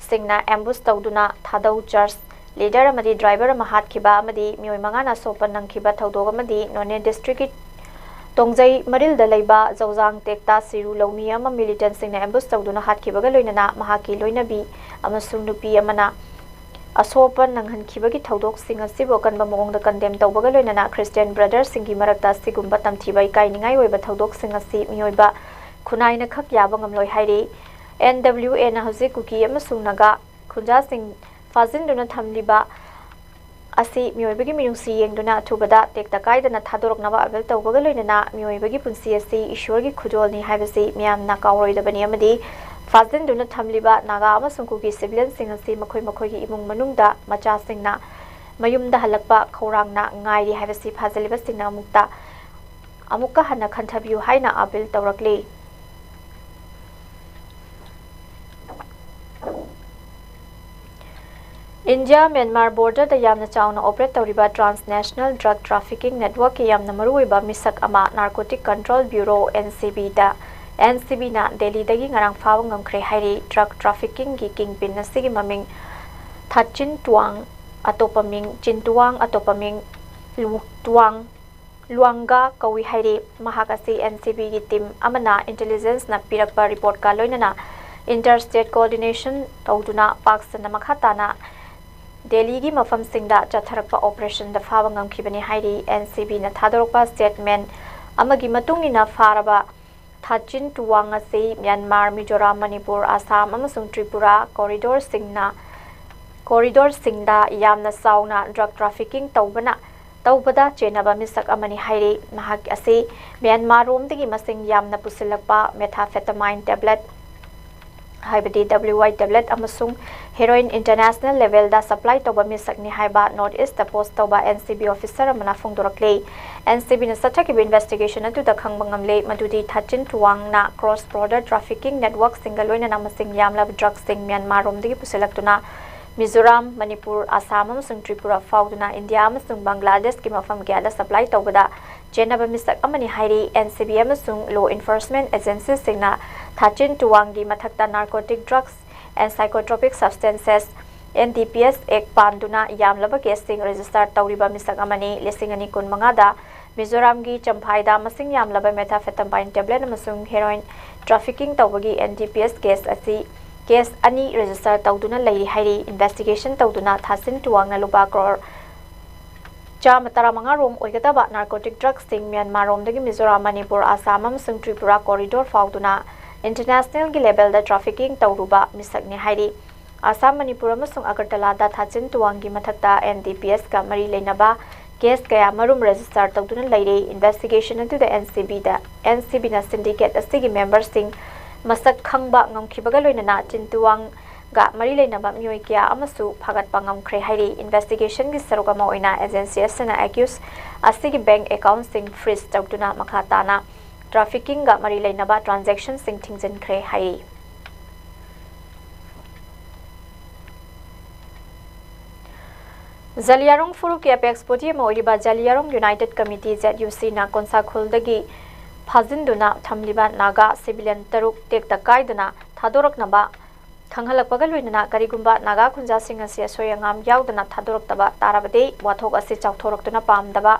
ꯁꯤꯡꯅ ambush ꯇꯧꯗꯨꯅ ꯊꯥꯗꯧ church leader ꯑꯃꯗꯤ driver ꯑꯃ ꯍꯥꯠꯈꯤꯕ ꯑꯃꯗꯤ ꯃꯤꯑꯣꯏ ꯃꯉꯥꯅ ꯑꯁꯣꯛꯄ ꯅꯪꯈꯤꯕ ꯊꯧꯗꯣꯛ ꯑꯃꯗꯤ ꯅꯣꯅꯦ district ꯀꯤ ꯇꯣꯡꯖꯩ ꯃꯔꯤꯜꯗ ꯂꯩꯕ ꯖꯧꯖꯥꯡ ꯇꯦꯛꯇ ꯁꯤꯔꯨ ꯂꯧꯃꯤ ꯑꯃ militant ꯁꯤꯡꯅ ambush ꯇꯧꯗꯨꯅ ꯍꯥꯠꯈꯤꯕꯒ ꯂꯣꯏꯅꯅ ꯃꯍꯥꯛꯀꯤ ꯂꯣꯏꯅꯕꯤ ꯑꯃꯁꯨꯡ ꯅꯨꯄꯤ ꯑꯃꯅ ꯑꯁꯣꯛꯄ ꯅꯪꯍꯟꯈꯤꯕꯒꯤ ꯊꯧꯗꯣꯛꯁꯤꯡ ꯑꯁꯤꯕꯨ ꯑꯀꯟꯕ ꯃꯑꯣꯡꯗ condemn ꯇꯧꯕꯒ ꯂꯣꯏꯅꯅ Christian brother ꯁꯤꯡꯒꯤ ꯃꯔꯛꯇ ꯑꯁꯤꯒꯨꯝꯕ ꯇꯝꯊꯤꯕ ꯏꯀꯥꯏ ꯅꯤꯡꯉꯥꯏ ꯑꯣꯏꯕ ꯊꯧꯗꯣꯛꯁꯤꯡ ꯑꯁꯤ ꯃꯤꯑꯣꯏꯕ ꯈꯨꯟꯅꯥꯏꯅ ꯈꯛ ꯌꯥꯕ ꯉꯝꯂꯣꯏ ꯍꯥꯏꯔꯤ꯫ N W A ꯅ ꯍꯧꯖꯤꯛ ꯀꯨꯀꯤ ꯑꯃꯁꯨꯡ ꯅꯥꯒꯥ ꯈꯨꯟꯖꯥꯁꯤꯡ ꯐꯥꯖꯤꯟꯗꯨꯅ ꯊꯝꯂꯤꯕ ꯑꯁꯤ ꯃꯤꯑꯣꯏꯕꯒꯤ ꯃꯤꯅꯨꯡꯁꯤ ꯌꯦꯡꯗꯨꯅ ꯑꯊꯨꯕꯗ ꯇꯦꯛꯇ ꯀꯥꯏꯗꯅ ꯊꯥꯗꯣꯔꯛꯅꯕ appeal ꯇꯧꯕꯒ ꯂꯣꯏꯅꯅ ꯃꯤꯑꯣꯏꯕꯒꯤ ꯄꯨꯟꯁꯤ ꯑꯁꯤ ꯏꯁꯣꯔꯒꯤ ꯈꯨꯗꯣꯜꯅꯤ ꯍꯥꯏꯕꯁꯤ ꯃꯤꯌꯥꯝꯅ ꯀꯥꯎꯔꯣꯏꯗꯕꯅꯤ ꯑꯃꯗꯤ ꯐꯥꯖꯤꯟꯗꯨꯅ ꯊꯝꯂꯤꯕ ꯅꯥꯒꯥ ꯑꯃꯁꯨꯡ ꯀꯨꯀꯤ civilian ꯁꯤꯡ ꯑꯁꯤ ꯃꯈꯣꯏ ꯃꯈꯣꯏꯒꯤ ꯏꯃꯨꯡ ꯃꯅꯨꯡꯗ ꯃꯆꯥꯁꯤꯡꯅ ꯃꯌꯨꯝꯗ ꯍꯜꯂꯛꯄ ꯈꯧꯔꯥꯡꯅ ꯉꯥꯏꯔꯤ ꯍꯥꯏꯕꯁꯤ ꯐꯥꯖꯤꯜꯂꯤꯕꯁꯤꯡꯅ ꯑꯃꯨꯛꯇ ꯑꯃꯨꯛꯀ ꯍꯟꯅ ꯈꯟꯊꯕꯤꯌꯨ ꯍꯥꯏꯅ appeal ꯇꯧꯔꯛꯂꯤ꯫ ꯏꯟꯗꯤꯌꯥ ꯃ꯭ꯌꯥꯟꯃꯥꯔ border ꯗ ꯌꯥꯝꯅ ꯆꯥꯎꯅ operate ꯇꯧꯔꯤꯕ transnational drug trafficking network ꯀꯤ ꯌꯥꯝꯅ ꯃꯔꯨꯑꯣꯏꯕ ꯃꯤꯁꯛ ꯑꯃ Narcotic Control Bureau, N C B ꯗ, N C B ꯅ ꯗꯦꯜꯂꯤꯗꯒꯤ ꯉꯔꯥꯡ ꯐꯥꯕ ꯉꯝꯈ꯭ꯔꯦ ꯍꯥꯏꯔꯤ꯫ Drug trafficking ꯒꯤ kingpin ꯑꯁꯤꯒꯤ ꯃꯃꯤꯡ ꯊꯥꯆꯤꯟ ꯇꯨꯋꯥꯡ, ꯑꯇꯣꯞꯄ ꯃꯤꯡ ꯆꯤꯟ ꯇꯨꯋꯥꯡ, ꯑꯇꯣꯞꯄ ꯃꯤꯡ ꯂꯨ-, ꯇꯨꯋꯥꯡ ꯂꯨꯋꯥꯡꯒꯥ ꯀꯧꯏ ꯍꯥꯏꯔꯤ꯫ ꯃꯍꯥꯛ ꯑꯁꯤ N C B ꯒꯤ team ꯑꯃꯅ intelligence ꯅ ꯄꯤꯔꯛꯄ report ꯀ ꯂꯣꯏꯅꯅ interstate coordination ꯇꯧꯗꯨꯅ ꯄꯥꯛ ꯁꯟꯅ ꯃꯈꯥ ꯇꯥꯅ ꯗꯦꯜꯂꯤꯒꯤ ꯃꯐꯝꯁꯤꯡꯗ ꯆꯠꯊꯔꯛꯄ operation ꯗ ꯐꯥꯕ ꯉꯝꯈꯤꯕꯅꯤ ꯍꯥꯏꯔꯤ꯫ N C B ꯅ ꯊꯥꯗꯣꯔꯛꯄ statement ꯑꯃꯒꯤ ꯃꯇꯨꯡ ꯏꯟꯅ ꯐꯥꯔꯕ ꯊꯥꯆꯤꯟ ꯇꯨꯋꯥꯡ ꯑꯁꯤ ꯃ꯭ꯌꯥꯟꯃꯥꯔ, ꯃꯤꯖꯣꯔꯥꯝ, ꯃꯅꯤꯄꯨꯔ, ꯑꯁꯥꯝ ꯑꯃꯁꯨꯡ ꯇ꯭ꯔꯤꯄꯨꯔꯥ corridor ꯁꯤꯡꯅ, corridor ꯁꯤꯡꯗ ꯌꯥꯝꯅ ꯆꯥꯎꯅ drug trafficking ꯇꯧꯕꯅ, ꯇꯧꯕꯗ ꯆꯦꯟꯅꯕ ꯃꯤꯁꯛ ꯑꯃꯅꯤ ꯍꯥꯏꯔꯤ꯫ ꯃꯍꯥꯛ ꯑꯁꯤ ꯃ꯭ꯌꯥꯟꯃꯥꯔ ꯔꯣꯝꯗꯒꯤ ꯃꯁꯤꯡ ꯌꯥꯝꯅ ꯄꯨꯁꯤꯜꯂꯛꯄ methamphetamine tablet, ꯍꯥꯏꯕꯗꯤ W Y tablet ꯑꯃꯁꯨꯡ heroin international level ꯗ supply ꯇꯧꯕ ꯃꯤꯁꯛꯅꯤ ꯍꯥꯏꯕ North East ꯇ post ꯇꯧꯕ N C B officer ꯑꯃꯅ ꯐꯣꯡꯗꯣꯔꯛꯂꯤ꯫ N C B ꯅ ꯆꯠꯊꯈꯤꯕ investigation ꯑꯗꯨꯗ ꯈꯪꯕ ꯉꯝꯂꯦ ꯃꯗꯨꯗꯤ ꯊꯥꯆꯤꯟ ꯇꯨꯋꯥꯡꯅ cross border trafficking network ꯁꯤꯡꯒ ꯂꯣꯏꯅꯅ ꯃꯁꯤꯡ ꯌꯥꯝꯂꯕ drug ꯁꯤꯡ ꯃ꯭ꯌꯥꯟꯃꯥꯔ ꯔꯣꯝꯗꯒꯤ ꯄꯨꯁꯤꯜꯂꯛꯇꯨꯅ ꯃꯤꯖꯣꯔꯥꯝ, ꯃꯅꯤꯄꯨꯔ, ꯑꯁꯥꯝ ꯑꯃꯁꯨꯡ ꯇ꯭ꯔꯤꯄꯨꯔꯥ ꯐꯥꯎꯗꯨꯅ ꯏꯟꯗꯤꯌꯥ ꯑꯃꯁꯨꯡ ꯕꯪꯒ꯭ꯂꯥꯗꯦꯁꯀꯤ ꯃꯐꯝ ꯀꯌꯥꯗ supply ꯇꯧꯕꯗ ꯆꯦꯟꯅꯕ ꯃꯤꯁꯛ ꯑꯃꯅꯤ ꯍꯥꯏꯔꯤ꯫ N C B ꯑꯃꯁꯨꯡ law enforcement agency ꯁꯤꯡꯅ ꯊꯥꯆꯤꯟ ꯇꯨꯋꯥꯡꯒꯤ ꯃꯊꯛꯇ narcotic drugs and Psychotropic Substances, N D P S Act ꯄꯥꯟꯗꯨꯅ ꯌꯥꯝꯂꯕ ꯀꯦꯁꯁꯤꯡ ꯔꯦꯖꯤꯁꯇꯔ ꯇꯧꯔꯤꯕ ꯃꯤꯁꯛ ꯑꯃꯅꯤ꯫ ꯂꯤꯁꯤꯡ ꯑꯅꯤ ꯀꯨꯟꯃꯉꯥꯗ ꯃꯤꯖꯣꯔꯥꯝꯒꯤ ꯆꯝꯐꯥꯏꯗ ꯃꯁꯤꯡ ꯌꯥꯝꯂꯕ methamphetamine tablet ꯑꯃꯁꯨꯡ heroin trafficking ꯇꯧꯕꯒꯤ N D P S case ꯑꯁꯤ case ꯑꯅꯤ ꯔꯦꯖꯤꯁꯇꯔ ꯇꯧꯗꯨꯅ ꯂꯩꯔꯤ ꯍꯥꯏꯔꯤ꯫ Investigation ꯇꯧꯗꯨꯅ ꯊꯥꯆꯤꯟ ꯇꯨꯋꯥꯡꯅ ꯂꯨꯄꯥ ꯀ꯭ꯔꯣꯔ ꯆꯥꯝꯃ ꯇꯔꯥꯃꯉꯥ ꯔꯣꯝ ꯑꯣꯏꯒꯗꯕ narcotic drugsꯁꯤꯡ ꯃ꯭ꯌꯥꯟꯃꯥꯔ ꯔꯣꯝꯗꯒꯤ ꯃꯤꯖꯣꯔꯥꯝ, ꯃꯅꯤꯄꯨꯔ, ꯑꯁꯥꯝ ꯑꯃꯁꯨꯡ ꯇ꯭ꯔꯤꯄꯨꯔꯥ corridor ꯐꯥꯎꯗꯨꯅ internationalꯒꯤ levelꯗ trafficking ꯇꯧꯔꯨꯕ ꯃꯤꯁꯛꯅꯤ ꯍꯥꯏꯔꯤ꯫ ꯑꯁꯥꯝ, ꯃꯅꯤꯄꯨꯔ ꯑꯃꯁꯨꯡ ꯑꯒꯔꯇꯂꯥꯗ ꯊꯥꯆꯤꯟ ꯇꯨꯋꯥꯡꯒꯤ ꯃꯊꯛꯇ N D P Sꯀ ꯃꯔꯤ ꯂꯩꯅꯕ case ꯀꯌꯥ ꯃꯔꯨꯝ ꯔꯦꯖꯤꯁꯇꯔ ꯇꯧꯗꯨꯅ ꯂꯩꯔꯤ꯫ Investigation ꯑꯗꯨꯗ N C Bꯗ, N C Bꯅ syndicate ꯑꯁꯤꯒꯤ memberꯁꯤꯡ ꯃꯁꯛ ꯈꯪꯕ ꯉꯝꯈꯤꯕꯒ ꯂꯣꯏꯅꯅ ꯆꯤꯟ ꯇꯨꯋꯥꯡꯒ ꯃꯔꯤ ꯂꯩꯅꯕ ꯃꯤꯑꯣꯏ ꯀꯌꯥ ꯑꯃꯁꯨ ꯐꯥꯒꯠꯄ ꯉꯝꯈ꯭ꯔꯦ ꯍꯥꯏꯔꯤ꯫ Investigationꯒꯤ ꯁꯔꯨꯛ ꯑꯃ ꯑꯣꯏꯅ agency ꯑꯁꯤꯅ accused ꯑꯁꯤꯒꯤ bank accountꯁꯤꯡ freeze ꯇꯧꯗꯨꯅ ꯃꯈꯥ ꯇꯥꯅ traffickingꯒ ꯃꯔꯤ ꯂꯩꯅꯕ transactionꯁꯤꯡ ꯊꯤꯡꯖꯤꯟꯈ꯭ꯔꯦ ꯍꯥꯏꯔꯤ꯫ ꯖꯂꯤꯌꯥꯔꯣꯡ ꯐꯨꯔꯨꯞꯀꯤ apex body ꯑꯃ ꯑꯣꯏꯔꯤꯕ ꯖꯂꯤꯌꯥꯔꯣꯡ United Committee, Z U Cꯅ ꯀꯣꯟꯁꯥꯈꯨꯜꯗꯒꯤ ꯐꯥꯖꯤꯟꯗꯨꯅ ꯊꯝꯂꯤꯕ ꯅꯥꯒꯥ civilian ꯇꯔꯨꯛ ꯇꯦꯛꯇ ꯀꯥꯏꯗꯅ ꯊꯥꯗꯣꯔꯛꯅꯕ ꯈꯪꯍꯜꯂꯛꯄꯒ ꯂꯣꯏꯅꯅ ꯀꯔꯤꯒꯨꯝꯕ ꯅꯥꯒꯥ ꯈꯨꯟꯖꯥꯁꯤꯡ ꯑꯁꯤ ꯑꯁꯣꯏ ꯑꯉꯥꯝ ꯌꯥꯎꯗꯅ ꯊꯥꯗꯣꯔꯛꯇꯕ ꯇꯥꯔꯕꯗꯤ ꯋꯥꯊꯣꯛ ꯑꯁꯤ ꯆꯥꯎꯊꯣꯔꯛꯇꯨꯅ ꯄꯥꯝꯗꯕ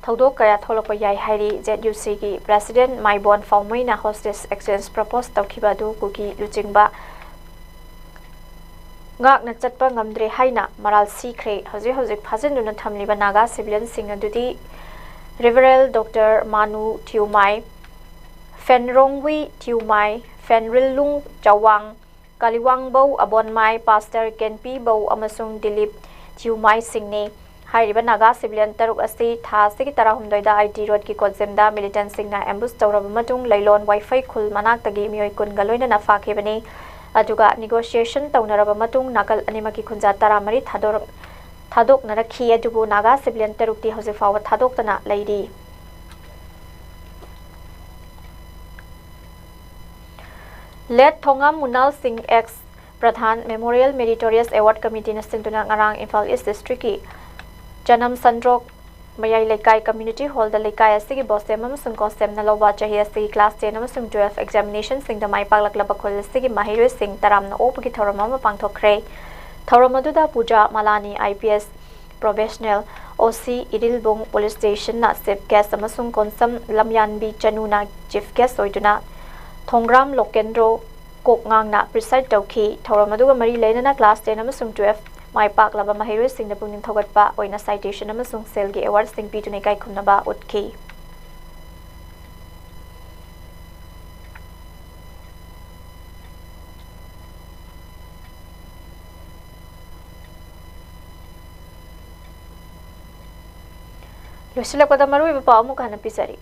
ꯊꯧꯗꯣꯛ ꯀꯌꯥ ꯊꯣꯛꯂꯛꯄ ꯌꯥꯏ ꯍꯥꯏꯔꯤ꯫ Z U Cꯒꯤ president ꯃꯥꯏꯕꯣꯟ ꯐꯥꯎꯃꯩꯅ hostage exchange propose ꯇꯧꯈꯤꯕ ꯑꯗꯨ ꯀꯨꯀꯤ ꯂꯨꯆꯤꯡꯕ ꯉꯥꯛꯅ ꯆꯠꯄ ꯉꯝꯗ꯭ꯔꯦ ꯍꯥꯏꯅ ꯃꯔꯥꯜ ꯁꯤꯈ꯭ꯔꯦ꯫ ꯍꯧꯖꯤꯛ ꯍꯧꯖꯤꯛ ꯐꯥꯖꯤꯟꯗꯨꯅ ꯊꯝꯂꯤꯕ ꯅꯥꯒꯥ civilianꯁꯤꯡ ꯑꯗꯨꯗꯤ Reverend Doctor ꯃꯥꯅꯨ ꯊꯤꯌꯨꯃꯥꯏ, ꯐꯦꯟꯔꯣꯡꯋꯤ ꯊꯤꯌꯨꯃꯥꯏ, ꯐꯦꯟꯔꯤꯜꯂꯨꯡ ꯆꯥꯋꯥꯡ, ꯀꯥꯂꯤꯋꯥꯡꯕꯧ ꯑꯕꯣꯟꯃꯥꯏ, Pastor ꯀꯦꯟꯄꯤꯕꯧ ꯑꯃꯁꯨꯡ ꯗꯤꯂꯤꯞ ꯊꯤꯌꯨꯃꯥꯏꯁꯤꯡꯅꯤ꯫ ꯍꯥꯏꯔꯤꯕ ꯅꯥꯒꯥ civilian ꯇꯔꯨꯛ ꯑꯁꯤ ꯊꯥ ꯑꯁꯤꯒꯤ ꯇꯔꯥꯍꯨꯝꯗꯣꯏꯗ I T Roadꯀꯤ ꯀꯣꯠꯖꯤꯝꯗ militantꯁꯤꯡꯅ ambush ꯇꯧꯔꯕ ꯃꯇꯨꯡ ꯂꯩꯂꯣꯟ ꯋꯥꯏꯐꯩ ꯈꯨꯜ ꯃꯅꯥꯛꯇꯒꯤ ꯃꯤꯑꯣꯏ ꯀꯨꯟꯒ ꯂꯣꯏꯅꯅ ꯐꯥꯈꯤꯕꯅꯤ꯫ ꯑꯗꯨꯒ negotiation ꯇꯧꯅꯔꯕ ꯃꯇꯨꯡ ꯅꯥꯀꯜ ꯑꯅꯤꯃꯛꯀꯤ ꯈꯨꯟꯖꯥ ꯇꯔꯥꯃꯔꯤ ꯊꯥꯗꯣꯔꯛ-, ꯊꯥꯗꯣꯛꯅꯔꯛꯈꯤ꯫ ꯑꯗꯨꯕꯨ ꯅꯥꯒꯥ civilian ꯇꯔꯨꯛꯇꯤ ꯍꯧꯖꯤꯛ ꯐꯥꯎꯕ ꯊꯥꯗꯣꯛꯇꯅ ꯂꯩꯔꯤ꯫ Late ꯊꯣꯉꯥꯝ ꯃꯨꯅꯥꯜ ꯁꯤꯡ ex Pradhan Memorial Meritorious Award Committeeꯅ ꯁꯤꯟꯗꯨꯅ ꯉꯔꯥꯡ ꯏꯝꯐꯥꯜ East Districtꯀꯤ ꯆꯅꯝ ꯁꯟꯗ꯭ꯔꯣꯛ ꯃꯌꯥꯏ ꯂꯩꯀꯥꯏ ꯀꯝꯃ꯭ꯌꯨꯅꯤꯇꯤ ꯍꯣꯜꯗ ꯂꯩꯀꯥꯏ ꯑꯁꯤꯒꯤ ꯕꯣꯁꯦꯝ ꯑꯃꯁꯨꯡ ꯀꯣꯁꯦꯝꯅ ꯂꯧꯕ ꯆꯍꯤ ꯑꯁꯤꯒꯤ ꯀ꯭ꯂꯥꯁ ꯇꯦꯟ ꯑꯃꯁꯨꯡ ꯇꯨꯋꯦꯜꯐ ꯑꯦꯛꯖꯥꯃꯤꯅꯦꯁꯟꯁꯤꯡꯗ ꯃꯥꯏ ꯄꯥꯛꯂꯛꯂꯕ ꯈꯨꯜ ꯑꯁꯤꯒꯤ ꯃꯍꯩꯔꯣꯏꯁꯤꯡ ꯇꯔꯥꯝꯅ ꯑꯣꯛꯄꯒꯤ ꯊꯧꯔꯝ ꯑꯃ ꯄꯥꯡꯊꯣꯛꯈ꯭ꯔꯦ꯫ ꯊꯧꯔꯝ ꯑꯗꯨꯗ ꯄꯨꯖꯥ ꯃꯂꯥꯅꯤ, ꯑꯥꯏ ꯄꯤ ꯑꯦꯁ ꯄ꯭ꯔꯣꯕꯦꯁꯅꯦꯜ, ꯑꯣ ꯁꯤ ꯏꯔꯤꯜꯕꯨꯡ ꯄꯨꯂꯤꯁ ꯁ꯭ꯇꯦꯁꯟꯅ ꯆꯤꯐ ꯒꯦꯁ ꯑꯃꯁꯨꯡ ꯀꯣꯟꯁꯝ ꯂꯝꯌꯥꯟꯕꯤ ꯆꯅꯨꯅ ꯆꯤꯐ ꯒꯦꯁ ꯑꯣꯏꯗꯨꯅ, ꯊꯣꯡꯒ꯭ꯔꯥꯝ ꯂꯣꯀꯦꯟꯗ꯭ꯔꯣ ꯀꯣꯛꯉꯥꯡꯅ ꯄ꯭ꯔꯤꯁꯥꯏꯗ ꯇꯧꯈꯤ꯫ ꯊꯧꯔꯝ ꯑꯗꯨꯒ ꯃꯔꯤ ꯂꯩꯅꯅ ꯀ꯭ꯂꯥꯁ ꯇꯦꯟ ꯑꯃꯁꯨꯡ ꯇꯨꯋꯦꯜꯐ ꯃꯥꯏ ꯄꯥꯛꯂꯕ ꯃꯍꯩꯔꯣꯏꯁꯤꯡꯗ ꯄꯨꯛꯅꯤꯡ ꯊꯧꯒꯠꯄ ꯑꯣꯏꯅ ꯁꯥꯏꯇꯦꯁꯟ ꯑꯃꯁꯨꯡ ꯁꯦꯜꯒꯤ ꯑꯦꯋꯥꯔꯗꯁꯤꯡ ꯄꯤꯗꯨꯅ ꯏꯀꯥꯏ ꯈꯨꯝꯅꯕ ꯎꯠꯈꯤ꯫ ꯂꯣꯏꯁꯤꯜꯂꯛꯄꯗ ꯃꯔꯨꯑꯣꯏꯕ ꯄꯥꯎ ꯑꯃꯨꯛ ꯍꯟꯅ ꯄꯤꯖꯔꯤ꯫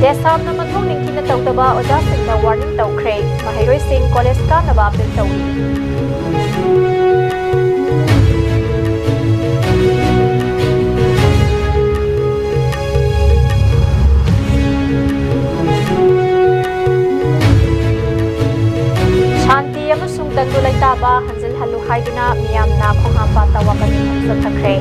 ꯗꯦꯁꯥꯝꯅ ꯃꯊꯧ ꯅꯤꯡꯊꯤꯅ ꯇꯧꯗꯕ ꯑꯣꯖꯥꯁꯤꯡꯗ ꯋꯥꯔꯅꯤꯡ ꯇꯧꯈ꯭ꯔꯦ꯫ ꯃꯍꯩꯔꯣꯏꯁꯤꯡ ꯀꯣꯂꯦꯖ ꯀꯥꯅꯕ ꯑꯄꯤꯜ ꯇꯧꯏ꯫ ꯁꯥꯟꯇꯤ ꯑꯃꯁꯨꯡ ꯇꯪꯗꯨ ꯂꯩꯇꯥꯕ ꯍꯟꯖꯤꯜꯍꯜꯂꯨ ꯍꯥꯏꯗꯨꯅ ꯃꯤꯌꯥꯝꯅ ꯈꯣꯡꯍꯥꯝꯄꯥꯠꯇ ꯋꯥꯀꯠ ꯏꯐꯝ ꯆꯠꯊꯈ꯭ꯔꯦ꯫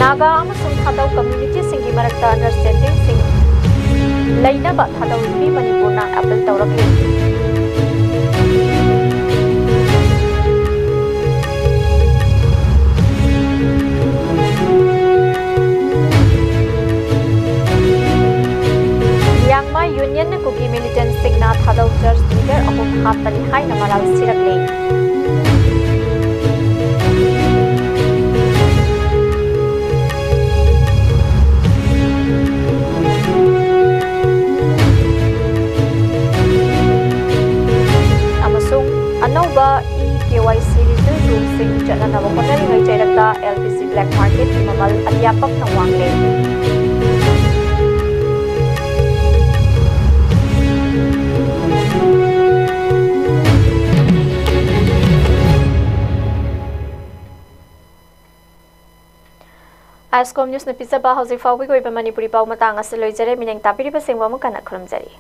ꯅꯥꯒꯥ ꯑꯃꯁꯨꯡ ꯊꯥꯗꯧ ꯀꯝꯃ꯭ꯌꯨꯅꯤꯇꯤꯁꯤꯡꯒꯤ ꯃꯔꯛꯇ ꯑꯟꯗꯔꯁ꯭ꯇꯦꯟꯗꯤꯡꯁꯤꯡ ꯂꯩꯅꯕ ꯊꯥꯗꯧ ꯅꯨꯄꯤ ꯃꯅꯤꯄꯨꯔꯅ ꯑꯄꯤꯜ ꯇꯧꯔꯛꯂꯤ꯫ ꯂꯤꯌꯥꯡꯃꯥꯏ ꯌꯨꯅꯤꯌꯟꯅ ꯀꯨꯀꯤ ꯃꯤꯂꯤꯇꯦꯟꯠꯁꯤꯡꯅ ꯊꯥꯗꯧ ꯆꯔꯆ ꯂꯤꯗꯔ ꯑꯍꯨꯝ ꯍꯥꯠꯄꯅꯤ ꯍꯥꯏꯅ ꯃꯔꯥꯜ ꯁꯤꯔꯛꯂꯤ꯫ ꯅꯕ ꯍꯣꯠꯅꯔꯤꯉꯩ ꯆꯩꯔꯛꯇ ꯑꯦꯜ ꯄꯤ ꯖꯤ ꯕ꯭ꯂꯦꯛ ꯃꯥꯔꯀꯦꯠꯀꯤ ꯃꯃꯜ ꯑꯇꯤꯌꯥ ꯄꯛꯅ ꯋꯥꯡꯂꯦ꯫ ꯑꯥꯏꯁꯀꯣꯝ ꯅ꯭ꯌꯨꯁꯅ ꯄꯤꯖꯕ ꯍꯧꯖꯤꯛ ꯐꯥꯎꯕꯒꯤ ꯑꯣꯏꯕ ꯃꯅꯤꯄꯨꯔꯤ ꯄꯥꯎ ꯃꯇꯥꯡ ꯑꯁꯤ ꯂꯣꯏꯖꯔꯦ꯫ ꯃꯤꯠꯌꯦꯡ ꯇꯥꯕꯤꯔꯤꯕꯁꯤꯡꯕꯨ ꯑꯃꯨꯛ ꯍꯟꯅ ꯈꯨꯔꯨꯝꯖꯔꯤ꯫